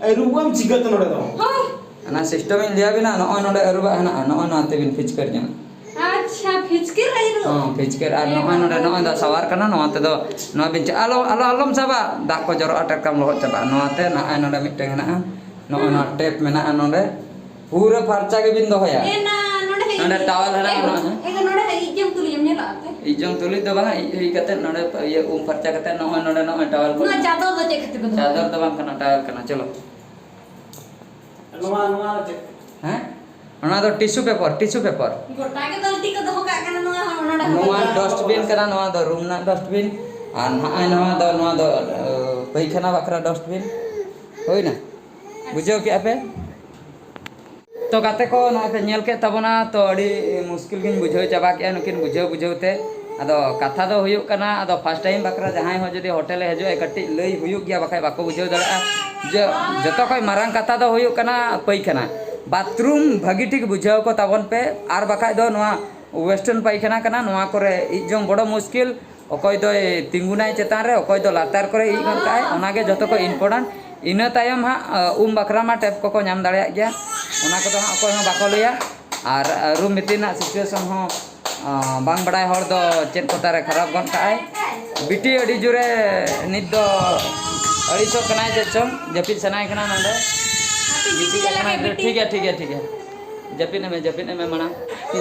ᱟᱹᱨᱩᱵᱚᱜ ᱟᱢ ᱪᱤᱠᱟᱹᱛᱮ ᱱᱚᱰᱮ ᱫᱚ? ᱦᱳᱭ᱾ ᱚᱱᱟ system ᱤᱧ ᱞᱟᱹᱭᱟᱵᱤᱱᱟ, ᱱᱚᱜᱼᱚᱭ ᱱᱚᱰᱮ ᱟᱹᱨᱩᱵᱟᱜ ᱦᱮᱱᱟᱜᱼᱟ, ᱱᱚᱜᱼᱚᱭ ᱱᱚᱣᱟ ᱛᱮᱵᱤᱱ ᱯᱷᱤᱪᱠᱟᱹᱨ ᱧᱚᱜ᱾ ᱟᱪᱪᱷᱟ, ᱯᱷᱤᱪᱠᱟᱹᱨ ᱟᱹᱨᱩᱵ᱾ ᱦᱚᱸ, ᱯᱷᱤᱪᱠᱟᱹᱨ᱾ ᱟᱨ ᱱᱚᱜᱼᱚᱭ ᱱᱚᱰᱮ, ᱱᱚᱜᱼᱚᱭ ᱫᱚ shower ᱠᱟᱱᱟ, ᱱᱚᱣᱟ ᱛᱮᱫᱚ, ᱱᱚᱣᱟ ᱵᱤᱱ ᱪᱟ-, ᱟᱞᱚ, ᱟᱞᱚ, ᱟᱞᱚᱢ ᱥᱟᱵᱟ, ᱫᱟᱜ ᱠᱚ ᱡᱚᱨᱚᱜᱼᱟ, ᱴᱟᱴᱠᱟᱢ ᱞᱚᱦᱚᱫ ᱪᱟᱵᱟᱜᱼᱟ᱾ ᱱᱚᱣᱟᱛᱮ ᱱᱚᱜᱼᱚᱭ ᱱᱚᱰᱮ ᱢᱤᱫᱴᱟᱝ ᱦᱮᱱᱟᱜᱼᱟ, ᱱᱚᱜᱼᱚᱭ ᱱᱚᱣᱟ tap ᱢᱮᱱᱟᱜᱼᱟ ᱱᱚᱰᱮ, ᱯᱩᱨᱟᱹ ᱯᱷᱟᱨᱪᱟ ᱜᱮᱵᱤᱱ ᱫᱚᱦᱚᱭᱟ᱾ ᱮ ᱱᱟ, ᱱᱚᱰᱮ ᱦᱮᱸ ᱱᱚᱰᱮ ᱤᱡ-, towel ᱦᱮᱱᱟᱜᱼᱟ, ᱮ, ᱱᱚᱣᱟ ᱦᱮᱸ᱾ ᱮ, ᱱᱚᱰᱮ ᱦᱮᱸ ᱤᱡ ᱡᱚᱝ ᱛᱩᱞᱩᱡ ᱮᱢ ᱧᱮᱞᱚᱜᱼᱟ ᱟᱯᱮ? ᱤᱡ ᱡᱚᱝ ᱛᱩᱞᱩᱡ ᱫᱚ ᱵᱟᱝᱟ, ᱤᱡ ᱦᱩᱭ ᱠᱟᱛᱮ ᱱᱚᱰᱮ ᱤᱭᱟᱹ ᱩᱢ ᱯᱷᱟᱨᱪᱟ ᱠᱟᱛᱮ ᱱᱚᱜᱼᱚᱭ ᱱᱚᱰᱮ ᱱᱚᱜᱼᱚᱭ towel ᱠᱚ᱾ ᱱᱚᱣᱟ ᱪᱟᱫᱚᱨ ᱫᱚ ᱪᱮᱫ ᱠᱷᱟᱹᱛᱤᱨ ᱠᱚ ᱫᱚᱦᱚᱭᱟ? ᱪᱟᱫᱚᱨ ᱫᱚ ᱵᱟᱝ ᱠᱟᱱᱟ, towel ᱠᱟᱱᱟ᱾ ᱪᱚᱞᱚ᱾ ᱱᱚᱣᱟ, ᱱᱚᱣᱟ ᱫᱚ ᱪᱮᱫ? ᱦᱮᱸ? ᱚᱱᱟ ᱫᱚ tissue paper, tissue paper᱾ ᱜᱚᱴᱟ ᱜᱮ ᱵᱟᱹᱞᱛᱤ ᱠᱚ ᱫᱚᱦᱚ ᱠᱟᱜ ᱠᱟᱱᱟ, ᱱᱚᱣᱟ ᱦᱚᱸ ᱱᱚᱰᱮ ᱦᱚᱸ ᱱᱚᱣᱟ ᱵᱟᱹᱞᱛᱤ᱾ Dustbin ᱠᱟᱱᱟ, ᱱᱚᱣᱟ ᱫᱚ room ᱨᱮᱱᱟᱜ dustbin᱾ ᱟᱨ ᱱᱚᱜᱼᱚᱭ ᱱᱚᱣᱟ ᱫᱚ, ᱱᱚᱣᱟ ᱫᱚ, ᱟᱹ, ᱯᱟᱹᱭᱠᱷᱟᱱᱟ ᱵᱟᱠᱷᱨᱟ dustbin᱾ ᱦᱩᱭᱱᱟ? ᱵᱩᱡᱷᱟᱹᱣ ᱠᱮᱜᱼᱟ ᱯᱮ? ᱛᱚ ᱜᱟᱛᱮ ᱠᱚ, ᱱᱚᱜᱼᱚᱭ ᱯᱮ ᱧᱮᱞ ᱠᱮᱫ ᱛᱟᱵᱚᱱᱟ, ᱛᱚ ᱟᱹᱰᱤ ᱢᱩᱥᱠᱤᱞ ᱜᱤᱧ ᱵᱩᱡᱷᱟᱹᱣ ᱪᱟᱵᱟ ᱠᱮᱜᱼᱟ ᱱᱩᱠᱤᱱ ᱵᱩᱡᱷᱟᱹᱣ ᱵᱩᱡᱷᱟᱹᱣ ᱛᱮ᱾ ᱟᱫᱚ ᱠᱟᱛᱷᱟ ᱫᱚ ᱦᱩᱭᱩᱜ ᱠᱟᱱᱟ, ᱟᱫᱚ first time ᱵᱟᱠᱷᱨᱟ ᱡᱟᱦᱟᱸᱭ ᱦᱚᱸ ᱡᱩᱫᱤ ᱦᱳᱴᱮᱞᱮ ᱦᱤᱡᱩᱜᱼᱟ, ᱠᱟᱹᱴᱤᱡ ᱞᱟᱹᱭ ᱦᱩᱭᱩᱜ ᱜᱮᱭᱟ, ᱵᱟᱠᱷᱟᱡ ᱵᱟᱠᱚ ᱵᱩᱡᱷᱟᱹᱣ ᱫᱟᱲᱮᱭᱟᱜᱼᱟ᱾ ᱡᱮ ᱡᱚᱛᱚ ᱠᱷᱚᱡ ᱢᱟᱨᱟᱝ ᱠᱟᱛᱷᱟ ᱫᱚ ᱦᱩᱭᱩᱜ ᱠᱟᱱᱟ ᱯᱟᱹᱭᱠᱷᱟᱱᱟ, bathroom ᱵᱷᱟᱹᱜᱤ ᱴᱷᱤᱠ ᱵᱩᱡᱷᱟᱹᱣ ᱠᱚ ᱛᱟᱵᱚᱱ ᱯᱮ, ᱟᱨ ᱵᱟᱠᱷᱟᱡ ᱫᱚ ᱱᱚᱣᱟ western ᱯᱟᱭᱠᱷᱟᱱᱟ ᱠᱟᱱᱟ, ᱱᱚᱣᱟ ᱠᱚᱨᱮ ᱤᱡ ᱡᱚᱝ ᱵᱚᱲᱚ ᱢᱩᱥᱠᱤᱞ᱾ ᱚᱠᱚᱭ ᱫᱚᱭ ᱛᱤᱸᱜᱩᱱᱟᱭ ᱪᱮᱛᱟᱱ ᱨᱮ, ᱚᱠᱚᱭ ᱫᱚ ᱞᱟᱛᱟᱨ ᱠᱚᱨᱮ ᱤᱡ ᱜᱚᱫ ᱠᱟᱜᱼᱟᱭ, ᱚᱱᱟᱜᱮ ᱡᱚᱛᱚ ᱠᱷᱚᱡ important᱾ ᱤᱱᱟᱹ ᱛᱟᱭᱚᱢ ᱦᱟᱸᱜ, ᱟ, ᱩᱢ ᱵᱟᱠᱷᱨᱟ ᱢᱟ tap ᱠᱚᱠᱚ ᱧᱟᱢ ᱫᱟᱲᱮᱭᱟᱜ ᱜᱮᱭᱟ, ᱚᱱᱟ ᱠᱚᱫᱚ ᱦᱟᱸᱜ ᱚᱠᱚᱭ ᱦᱚᱸ ᱵᱟᱠᱚ ᱞᱟᱹᱭᱟ᱾ ᱟᱨ, ᱟ, room ᱵᱷᱤᱛᱤᱨ ᱨᱮᱱᱟᱜ situation ᱦᱚᱸ, ᱟ, ᱵᱟᱝ ᱵᱟᱲᱟᱭ ᱦᱚᱲ ᱫᱚ ᱪᱮᱫ ᱠᱚᱛᱟ ᱨᱮ ᱠᱷᱟᱨᱟᱯ ᱜᱚᱫ ᱠᱟᱜᱼᱟᱭ᱾ ᱵᱤᱴᱤ ᱟᱹᱰᱤ ᱡᱳᱨᱮ ᱱᱤᱛ ᱫᱚ ᱟᱹᱲᱤᱥᱚᱜ ᱠᱟᱱᱟᱭ ᱪᱮᱫ ᱪᱚᱝ, ᱡᱟᱹᱯᱤᱫ ᱥᱟᱱᱟᱭᱮ ᱠᱟᱱᱟ ᱱᱚᱰᱮ᱾ ᱜᱤᱛᱤᱡ ᱟᱠᱟᱱᱟᱭ᱾ ᱴᱷᱤᱠ ᱜᱮᱭᱟ, ᱴᱷᱤᱠ ᱜᱮᱭᱟ, ᱴᱷᱤᱠ ᱜᱮᱭᱟ᱾ ᱡᱟᱹᱯᱤᱫ ᱮᱢᱮ, ᱡᱟᱹᱯᱤᱫ ᱮᱢᱮ ᱢᱟᱲᱟᱝ᱾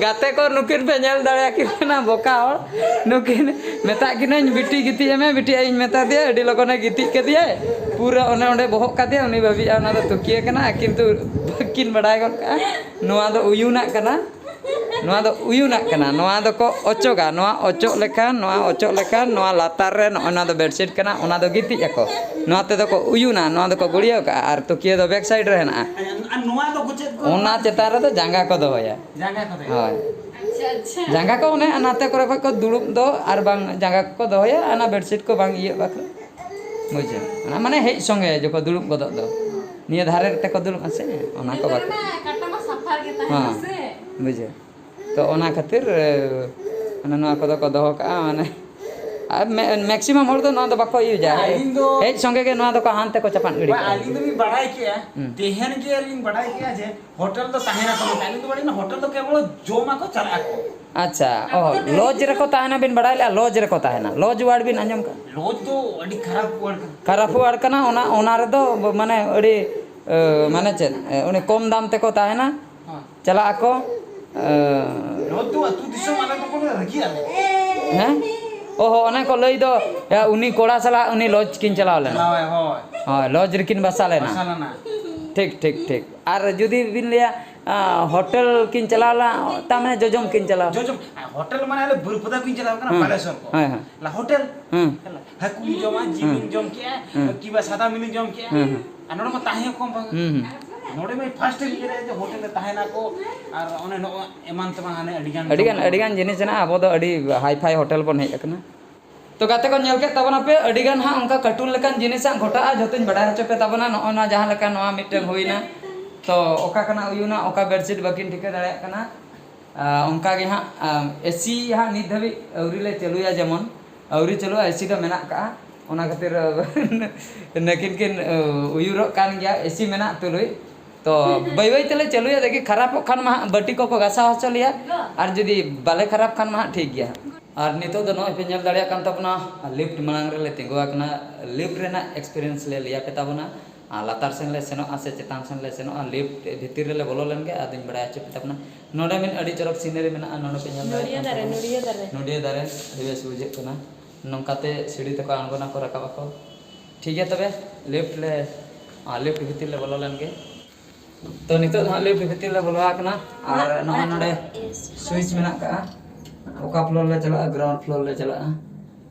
ᱜᱟᱛᱮ ᱠᱚ, ᱱᱩᱠᱤᱱ ᱯᱮ ᱧᱮᱞ ᱫᱟᱲᱮᱭᱟᱠᱤᱱ ᱠᱟᱱᱟ, ᱵᱚᱠᱟ ᱦᱚᱲ᱾ ᱱᱩᱠᱤᱱ ᱢᱮᱛᱟᱜ ᱠᱤᱱᱟᱹᱧ, "ᱵᱤᱴᱤ, ᱜᱤᱛᱤᱡ ᱮᱢᱮ, ᱵᱤᱴᱤ, ᱟᱭᱳᱧ ᱢᱮᱛᱟ ᱫᱮᱭᱟ, ᱟᱹᱰᱤ ᱞᱚᱜᱚᱱᱮ ᱜᱤᱛᱤᱡ ᱠᱮᱫᱮᱭᱟᱭ, ᱯᱩᱨᱟᱹ ᱚᱱᱮ ᱚᱸᱰᱮ ᱵᱚᱦᱚᱜ ᱠᱟᱫᱮᱭᱟ, ᱩᱱᱤ ᱵᱷᱟᱹᱵᱤᱭᱮᱫᱼᱟ ᱚᱱᱟ ᱫᱚ ᱛᱩᱠᱤᱭᱟᱹ ᱠᱟᱱᱟ, ᱠᱤᱱᱛᱩ ᱵᱟᱹᱠᱤᱱ ᱵᱟᱲᱟᱭ ᱜᱚᱫ ᱠᱟᱜᱼᱟ, ᱱᱚᱣᱟ ᱫᱚ ᱩᱭᱩᱱᱟᱜ ᱠᱟᱱᱟ, ᱱᱚᱣᱟ ᱫᱚ ᱩᱭᱩᱱᱟᱜ ᱠᱟᱱᱟ, ᱱᱚᱣᱟ ᱫᱚᱠᱚ ᱚᱪᱚᱜᱟ, ᱱᱚᱣᱟ ᱚᱪᱚᱜ ᱞᱮᱠᱷᱟᱱ, ᱱᱚᱣᱟ ᱚᱪᱚᱜ ᱞᱮᱠᱷᱟᱱ, ᱱᱚᱣᱟ ᱞᱟᱛᱟᱨ ᱨᱮ ᱱᱚᱜᱼᱚᱭ ᱱᱚᱣᱟ ᱫᱚ bedsheet ᱠᱟᱱᱟ, ᱚᱱᱟ ᱫᱚ ᱜᱤᱛᱤᱡ ᱟᱠᱚ, ᱱᱚᱣᱟ ᱛᱮᱫᱚ ᱠᱚ ᱩᱭᱩᱱᱟ, ᱱᱚᱣᱟ ᱫᱚᱠᱚ ᱜᱩᱲᱭᱟᱹᱣ ᱠᱟᱜᱼᱟ, ᱟᱨ ᱛᱩᱠᱤᱭᱟᱹ ᱫᱚ back side ᱨᱮ ᱦᱮᱱᱟᱜᱼᱟ, ᱟᱨ ᱱᱚᱣᱟ ᱫᱚ ᱪᱮᱫ ᱠᱚ? ᱚᱱᱟ ᱪᱮᱛᱟᱱ ᱨᱮᱫᱚ ᱡᱟᱸᱜᱟ ᱠᱚ ᱫᱚᱦᱚᱭᱟ᱾ ᱡᱟᱸᱜᱟ ᱠᱚ ᱫᱚᱦᱚᱭᱟ᱾ ᱦᱳᱭ᱾ ᱡᱟᱸᱜᱟ ᱠᱚ ᱚᱱᱮ ᱱᱟᱛᱮ ᱠᱚᱨᱮ ᱠᱷᱚᱡ ᱠᱚ ᱫᱩᱲᱩᱵ ᱫᱚ, ᱟᱨ ᱵᱟᱝ ᱡᱟᱸᱜᱟ ᱠᱚᱠᱚ ᱫᱚᱦᱚᱭᱟ ᱚᱱᱟ ᱵᱮᱰᱥᱤᱴ ᱠᱚ ᱵᱟᱝ ᱤᱭᱟᱹᱜ ᱵᱟᱠᱷᱨᱟ᱾ ᱵᱩᱡᱷᱟᱹᱣ? ᱚᱱᱟ ᱢᱟᱱᱮ ᱦᱮᱡ ᱥᱚᱸᱜᱮ ᱡᱚᱠᱷᱚᱱ ᱫᱩᱲᱩᱵ ᱜᱚᱫᱚᱜ ᱫᱚ, ᱱᱤᱭᱟᱹ ᱫᱷᱟᱨᱮ ᱨᱮ ᱛᱮᱠᱚ ᱫᱩᱲᱩᱵ ᱟᱥᱮ, ᱚᱱᱟ ᱠᱚ ᱱᱮᱛᱟᱨ ᱵᱟᱠᱷᱨᱟ᱾ ᱢᱟ ᱠᱟᱴᱟ ᱢᱟ ᱥᱟᱯᱷᱟ ᱜᱮ ᱛᱟᱦᱮᱱᱟ ᱦᱮᱸ᱾ ᱥᱮ᱾ ᱵᱩᱡᱷᱟᱹᱣ? ᱛᱚ ᱚᱱᱟ ᱠᱷᱟᱹᱛᱤᱨ ᱮ, ᱢᱟᱱᱮ ᱱᱚᱣᱟ ᱠᱚᱫᱚ ᱠᱚ ᱫᱚᱦᱚ ᱠᱟᱜᱼᱟ᱾ ᱢᱟᱱᱮ ᱟᱨ ᱢᱮ- ᱢᱮᱠᱥᱤᱢᱟᱢ ᱦᱚᱲ ᱫᱚ ᱱᱚᱣᱟ ᱫᱚ ᱵᱟᱠᱚ ᱤᱭᱩᱡᱟ᱾ ᱟᱹᱞᱤᱧ ᱫᱚ ᱦᱮᱡ ᱥᱚᱸᱜᱮ ᱜᱮ ᱱᱚᱣᱟ ᱫᱚᱠᱚ ᱦᱟᱱᱛᱮ ᱠᱚ ᱪᱟᱯᱟᱫ ᱜᱤᱰᱤ ᱵᱟ, ᱠᱟᱜᱼᱟ᱾ ᱟᱹᱞᱤᱧ ᱫᱚᱞᱤᱧ ᱵᱟᱲᱟᱭ ᱠᱮᱜᱼᱟ, ᱦᱩᱸ᱾ ᱛᱮᱦᱮᱧ ᱜᱮ ᱟᱹᱞᱤᱧ ᱵᱟᱲᱟᱭ ᱠᱮᱜᱼᱟ ᱡᱮ ᱦᱳᱴᱮᱞ ᱫᱚ ᱛᱟᱦᱮᱱᱟ ᱠᱚ ᱢᱮᱱᱛᱮ᱾ ᱟᱹᱞᱤᱧ ᱫᱚ ᱵᱟᱹᱞᱤᱧ, ᱦᱳᱴᱮᱞ ᱫᱚ ᱠᱮᱵᱚᱞ ᱡᱚᱢᱟᱠᱚ, ᱪᱟᱞᱟᱜ ᱟᱠᱚ᱾ ᱟᱪᱪᱷᱟ, ᱚ, ᱞᱚᱡᱽ ᱨᱮᱠᱚ ᱛᱟᱦᱮᱱᱟ ᱵᱤᱱ ᱵᱟᱲᱟᱭ ᱞᱮᱜᱼᱟ? ᱞᱚᱡᱽ ᱨᱮᱠᱚ ᱛᱟᱦᱮᱱᱟ, ᱞᱚᱡᱽ ᱣᱟᱨᱰ ᱵᱤᱱ ᱟᱸᱡᱚᱢ ᱠᱟᱜᱼᱟ? ᱞᱚᱡᱽ ᱫᱚ ᱟᱹᱰᱤ ᱠᱷᱟᱨᱟᱯ ᱣᱟᱨᱰ ᱠᱟᱱᱟ᱾ ᱠᱷᱟᱨᱟᱯ ᱣᱟᱨᱰ ᱠᱟᱱᱟ, ᱚᱱᱟ, ᱚᱱᱟ ᱨᱮᱫᱚ ᱢᱟᱱᱮ ᱟᱹᱰᱤ, ᱮ, ᱢᱟᱱᱮ ᱪᱮᱫ, ᱮ, ᱩᱱᱤ ᱠᱚᱢ ᱫᱟᱢ ᱛᱮᱠᱚ ᱛᱟᱦᱮᱱᱟ, ᱦᱮᱸ᱾ ᱪᱟᱞᱟᱜ ᱟᱠᱚ, ᱮ, ᱞᱚᱡᱽ ᱫᱚ ᱟᱹᱛᱩ ᱫᱤᱥᱚᱢ ᱟᱞᱮ ᱫᱚ ᱠᱳᱱᱳ ᱨᱟᱹᱜᱤ ᱟᱞᱮ᱾ ᱦᱮᱸ? ᱚ ᱦᱚ, ᱚᱱᱮ ᱠᱚ ᱞᱟᱹᱭ ᱫᱚ, ᱮ, ᱩᱱᱤ ᱠᱚᱲᱟ ᱥᱟᱞᱟᱜ ᱩᱱᱤ ᱞᱚᱡᱽ ᱠᱤᱱ ᱪᱟᱞᱟᱣ ᱞᱮᱱᱟ᱾ ᱪᱟᱞᱟᱣ, ᱦᱳᱭ᱾ ᱦᱳᱭ, ᱞᱚᱡᱽ ᱨᱮᱠᱤᱱ ᱵᱟᱥᱟ ᱞᱮᱱᱟ᱾ ᱵᱟᱥᱟ ᱞᱮᱱᱟ᱾ ᱴᱷᱤᱠ, ᱴᱷᱤᱠ, ᱴᱷᱤᱠ᱾ ᱟᱨ ᱡᱩᱫᱤ ᱵᱤᱱ ᱞᱟᱹᱭᱟ, ᱟ, ᱦᱳᱴᱮᱞ ᱠᱤᱱ ᱪᱟᱞᱟᱣ ᱞᱮᱱᱟ, ᱛᱟᱨ ᱢᱟᱱᱮ ᱡᱚᱡᱚᱢ ᱠᱤᱱ ᱪᱟᱞᱟᱣ᱾ ᱡᱚᱡᱚᱢ, ᱟᱨ ᱦᱳᱴᱮᱞ ᱢᱟᱱᱮ ᱟᱞᱮ ᱵᱟᱹᱨᱯᱟᱹᱫᱟ ᱠᱤᱱ ᱪᱟᱞᱟᱣ ᱠᱟᱱᱟ, ᱦᱮᱸ, ᱵᱟᱞᱮᱥᱚᱨ ᱠᱚ᱾ ᱦᱮᱸ, ᱦᱮᱸ᱾ ᱞᱟ ᱦᱳᱴᱮᱞ, ᱦᱮᱸ᱾ ᱦᱟᱹᱠᱩ ᱵᱤᱱ ᱡᱚᱢᱟ, ᱡᱤᱞ ᱦᱮᱸ᱾ ᱵᱤᱱ ᱡᱚᱢ ᱠᱮᱜᱼᱟ, ᱦᱮᱸ᱾ ᱠᱤᱝᱵᱟ ᱥᱟᱫᱟ ᱢᱤᱞᱤ ᱡᱚᱢ ᱠᱮᱜᱼᱟ, ᱦᱮᱸ, ᱦᱮᱸ᱾ ᱟᱨ ᱱᱚᱰᱮ ᱢᱟ ᱛᱟᱦᱮᱸ ᱠᱚᱢ ᱵᱟᱝ᱾ ᱦᱮᱸ, ᱦᱮᱸ᱾ ᱱᱚᱰᱮ ᱢᱟ ᱯᱷᱟᱥᱴ ᱴᱟᱭᱤᱢ ᱤᱧ ᱧᱮᱞᱮᱫᱼᱟ ᱡᱮ ᱦᱳᱴᱮᱞ ᱨᱮ ᱛᱟᱦᱮᱱᱟ ᱠᱚ, ᱟᱨ ᱚᱱᱮ ᱱᱚᱜᱼᱚᱭ ᱮᱢᱟᱱ ᱛᱮᱢᱟᱱ ᱦᱟᱱᱮ ᱟᱹᱰᱤ ᱜᱟᱱ ᱟᱹᱰᱤ ᱜᱟᱱ, ᱡᱚᱢ ᱟᱹᱰᱤ ᱜᱟᱱ ᱡᱤᱱᱤᱥ ᱦᱮᱱᱟᱜᱼᱟ᱾ ᱟᱵᱚ ᱫᱚ ᱟᱹᱰᱤ ᱦᱟᱭ ᱯᱷᱟᱭ ᱦᱳᱴᱮᱞ ᱵᱚᱱ ᱦᱮᱡ ᱟᱠᱟᱱᱟ᱾ ᱛᱚ ᱜᱟᱛᱮ ᱠᱚ, ᱧᱮᱞ ᱠᱮᱫ ᱛᱟᱵᱚᱱᱟᱯᱮ, ᱟᱹᱰᱤ ᱜᱟᱱ ᱦᱟᱸᱜ ᱚᱱᱠᱟ ᱠᱟᱹᱴᱩᱱ ᱞᱮᱠᱟᱱ ᱡᱤᱱᱤᱥ ᱦᱟᱸᱜ ᱜᱷᱚᱴᱟᱜᱼᱟ, ᱡᱷᱚᱛᱚᱧ ᱵᱟᱰᱟᱭ ᱦᱚᱪᱚ ᱯᱮ ᱛᱟᱵᱚᱱᱟ᱾ ᱱᱚᱜᱼᱚᱭ ᱱᱚᱣᱟ ᱡᱟᱦᱟᱸ ᱞᱮᱠᱟ ᱱᱚᱣᱟ ᱢᱤᱫᱴᱮᱱ ᱦᱩᱭᱱᱟ, ᱛᱚ ᱚᱠᱟ ᱠᱟᱱᱟ ᱩᱭᱩᱱᱟ, ᱚᱠᱟ ᱵᱮᱰᱥᱤᱴ ᱵᱟᱹᱠᱤᱱ ᱴᱷᱤᱠᱟᱹ ᱫᱟᱲᱮᱭᱟᱜ ᱠᱟᱱᱟ᱾ ᱟᱨ ᱚᱱᱠᱟ ᱜᱮ ᱦᱟᱸᱜ, ᱟᱢ, ᱮᱥᱤ ᱦᱟᱸᱜ ᱱᱤᱛ ᱫᱷᱟᱹᱵᱤᱡ ᱟᱹᱣᱨᱤ ᱞᱮ ᱪᱟᱹᱞᱩᱭᱟ, ᱡᱮᱢᱚᱱ ᱟᱹᱣᱨᱤ ᱪᱟᱹᱞᱩᱜᱼᱟ, ᱮᱥᱤ ᱫᱚ ᱢᱮᱱᱟᱜ ᱠᱟᱜᱼᱟ᱾ ᱚᱱᱟ ᱠᱷᱟᱹᱛᱤᱨ ᱱᱟᱹᱠᱤᱱ ᱠᱤᱱ, ᱟᱹ, ᱩᱭᱩᱨᱚᱜ ᱠᱟᱱ ᱜᱮᱭᱟ, ᱮᱥᱤ ᱢᱮᱱᱟᱜ ᱛᱩᱞᱩᱡ᱾ ᱛᱚ ᱵᱟᱹᱭ ᱵᱟᱹᱭ ᱛᱮᱞᱮ ᱪᱟᱹᱞᱩᱭᱟ, ᱫᱮᱠᱷᱤ ᱠᱷᱟᱨᱟᱯᱚᱜ ᱠᱷᱟᱱ ᱢᱟ ᱦᱟᱸᱜ ᱵᱟᱹᱴᱤ ᱠᱚᱠᱚ ᱜᱟᱥᱟᱣ ᱦᱚᱪᱚ ᱞᱮᱭᱟ, ᱟᱨ ᱡᱩᱫᱤ ᱵᱟᱞᱮ ᱠᱷᱟᱨᱟᱯ ᱠᱷᱟᱱ ᱢᱟ ᱦᱟᱸᱜ ᱴᱷᱤᱠ ᱜᱮᱭᱟ᱾ ᱟᱨ ᱱᱤᱛᱚᱜ ᱫᱚ ᱱᱚᱜᱼᱚᱭ ᱯᱮ ᱧᱮᱞ ᱫᱟᱲᱮᱭᱟᱜ ᱠᱟᱱ ᱛᱟᱵᱚᱱᱟ, ᱞᱤᱯᱷᱴ ᱢᱟᱲᱟᱝ ᱨᱮᱞᱮ ᱛᱤᱸᱜᱩ ᱟᱠᱟᱱᱟ, ᱞᱤᱯᱷᱴ ᱨᱮᱱᱟᱜ ᱮᱠᱥᱯᱤᱨᱤᱭᱮᱱᱥ ᱞᱮ ᱞᱟᱹᱭ ᱟᱯᱮ ᱛᱟᱵᱚᱱᱟ᱾ ᱟᱨ ᱞᱟᱛᱟᱨ ᱥᱮᱱ ᱞᱮ ᱥᱮᱱᱚᱜᱼᱟ ᱥᱮ ᱪᱮᱛᱟᱱ ᱥᱮᱱ ᱞᱮ ᱥᱮᱱᱚᱜᱼᱟ, ᱞᱤᱯᱷᱴ ᱵᱷᱤᱛᱤᱨ ᱨᱮᱞᱮ ᱵᱚᱞᱚ ᱞᱮᱱ ᱜᱮ, ᱟᱫᱚᱧ ᱵᱟᱲᱟᱭ ᱦᱚᱪᱚ ᱯᱮ ᱛᱟᱵᱚᱱᱟ᱾ ᱱᱚᱰᱮ ᱢᱤᱫ ᱟᱹᱰᱤ ᱪᱚᱨᱚᱠ ᱥᱤᱱᱟᱨᱤ ᱢᱮᱱᱟᱜᱼᱟ, ᱱᱚᱰᱮ ᱯᱮ ᱧᱮᱞ ᱫᱟᱲᱮᱭᱟᱜ ᱱᱚᱰᱤᱭᱟᱹ ᱠᱟᱱ ᱫᱟᱨᱮ, ᱛᱟᱵᱚᱱᱟ᱾ ᱱᱚᱰᱤᱭᱟᱹ ᱫᱟᱨᱮ᱾ ᱱᱚᱰᱤᱭᱟᱹ ᱫᱟᱨᱮ, ᱟᱹᱰᱤ ᱵᱮᱥ ᱵᱩᱡᱷᱟᱹᱜ ᱠᱟᱱᱟ᱾ ᱱᱚᱝᱠᱟᱛᱮ ᱥᱤᱲᱤ ᱛᱮᱠᱚ ᱟᱬᱜᱚᱱᱟᱠᱚ, ᱨᱟᱠᱟᱵ ᱟᱠᱚ᱾ ᱴᱷᱤᱠ ᱜᱮᱭᱟ, ᱛᱚᱵᱮ ᱞᱤᱯᱷᱴ ᱞᱮ, ᱟᱨ ᱞᱤᱯᱷᱴ ᱵᱷᱤᱛᱤᱨ ᱞᱮ ᱵᱚᱞᱚ ᱞᱮᱱ ᱜᱮ᱾ ᱛᱚ ᱱᱤᱛᱚᱜ ᱫᱚ ᱦᱟᱸᱜ ᱞᱤᱯᱷᱴ ᱵᱷᱤᱛᱤᱨ ᱞᱮ ᱵᱚᱞᱚ ᱟᱠᱟᱱᱟ, ᱟᱨ ᱱᱚᱜᱼᱚᱭ ᱱᱚᱰᱮ ᱥᱩᱭᱤᱪ ᱢᱮᱱᱟᱜ ᱠᱟᱜᱼᱟ, ᱚᱠᱟ ᱯᱷᱞᱳᱨ ᱞᱮ ᱪᱟᱞᱟᱜᱼᱟ, ᱜᱨᱟᱣᱩᱱᱰ ᱯᱷᱞᱳᱨ ᱞᱮ ᱪᱟᱞᱟᱜᱼᱟ᱾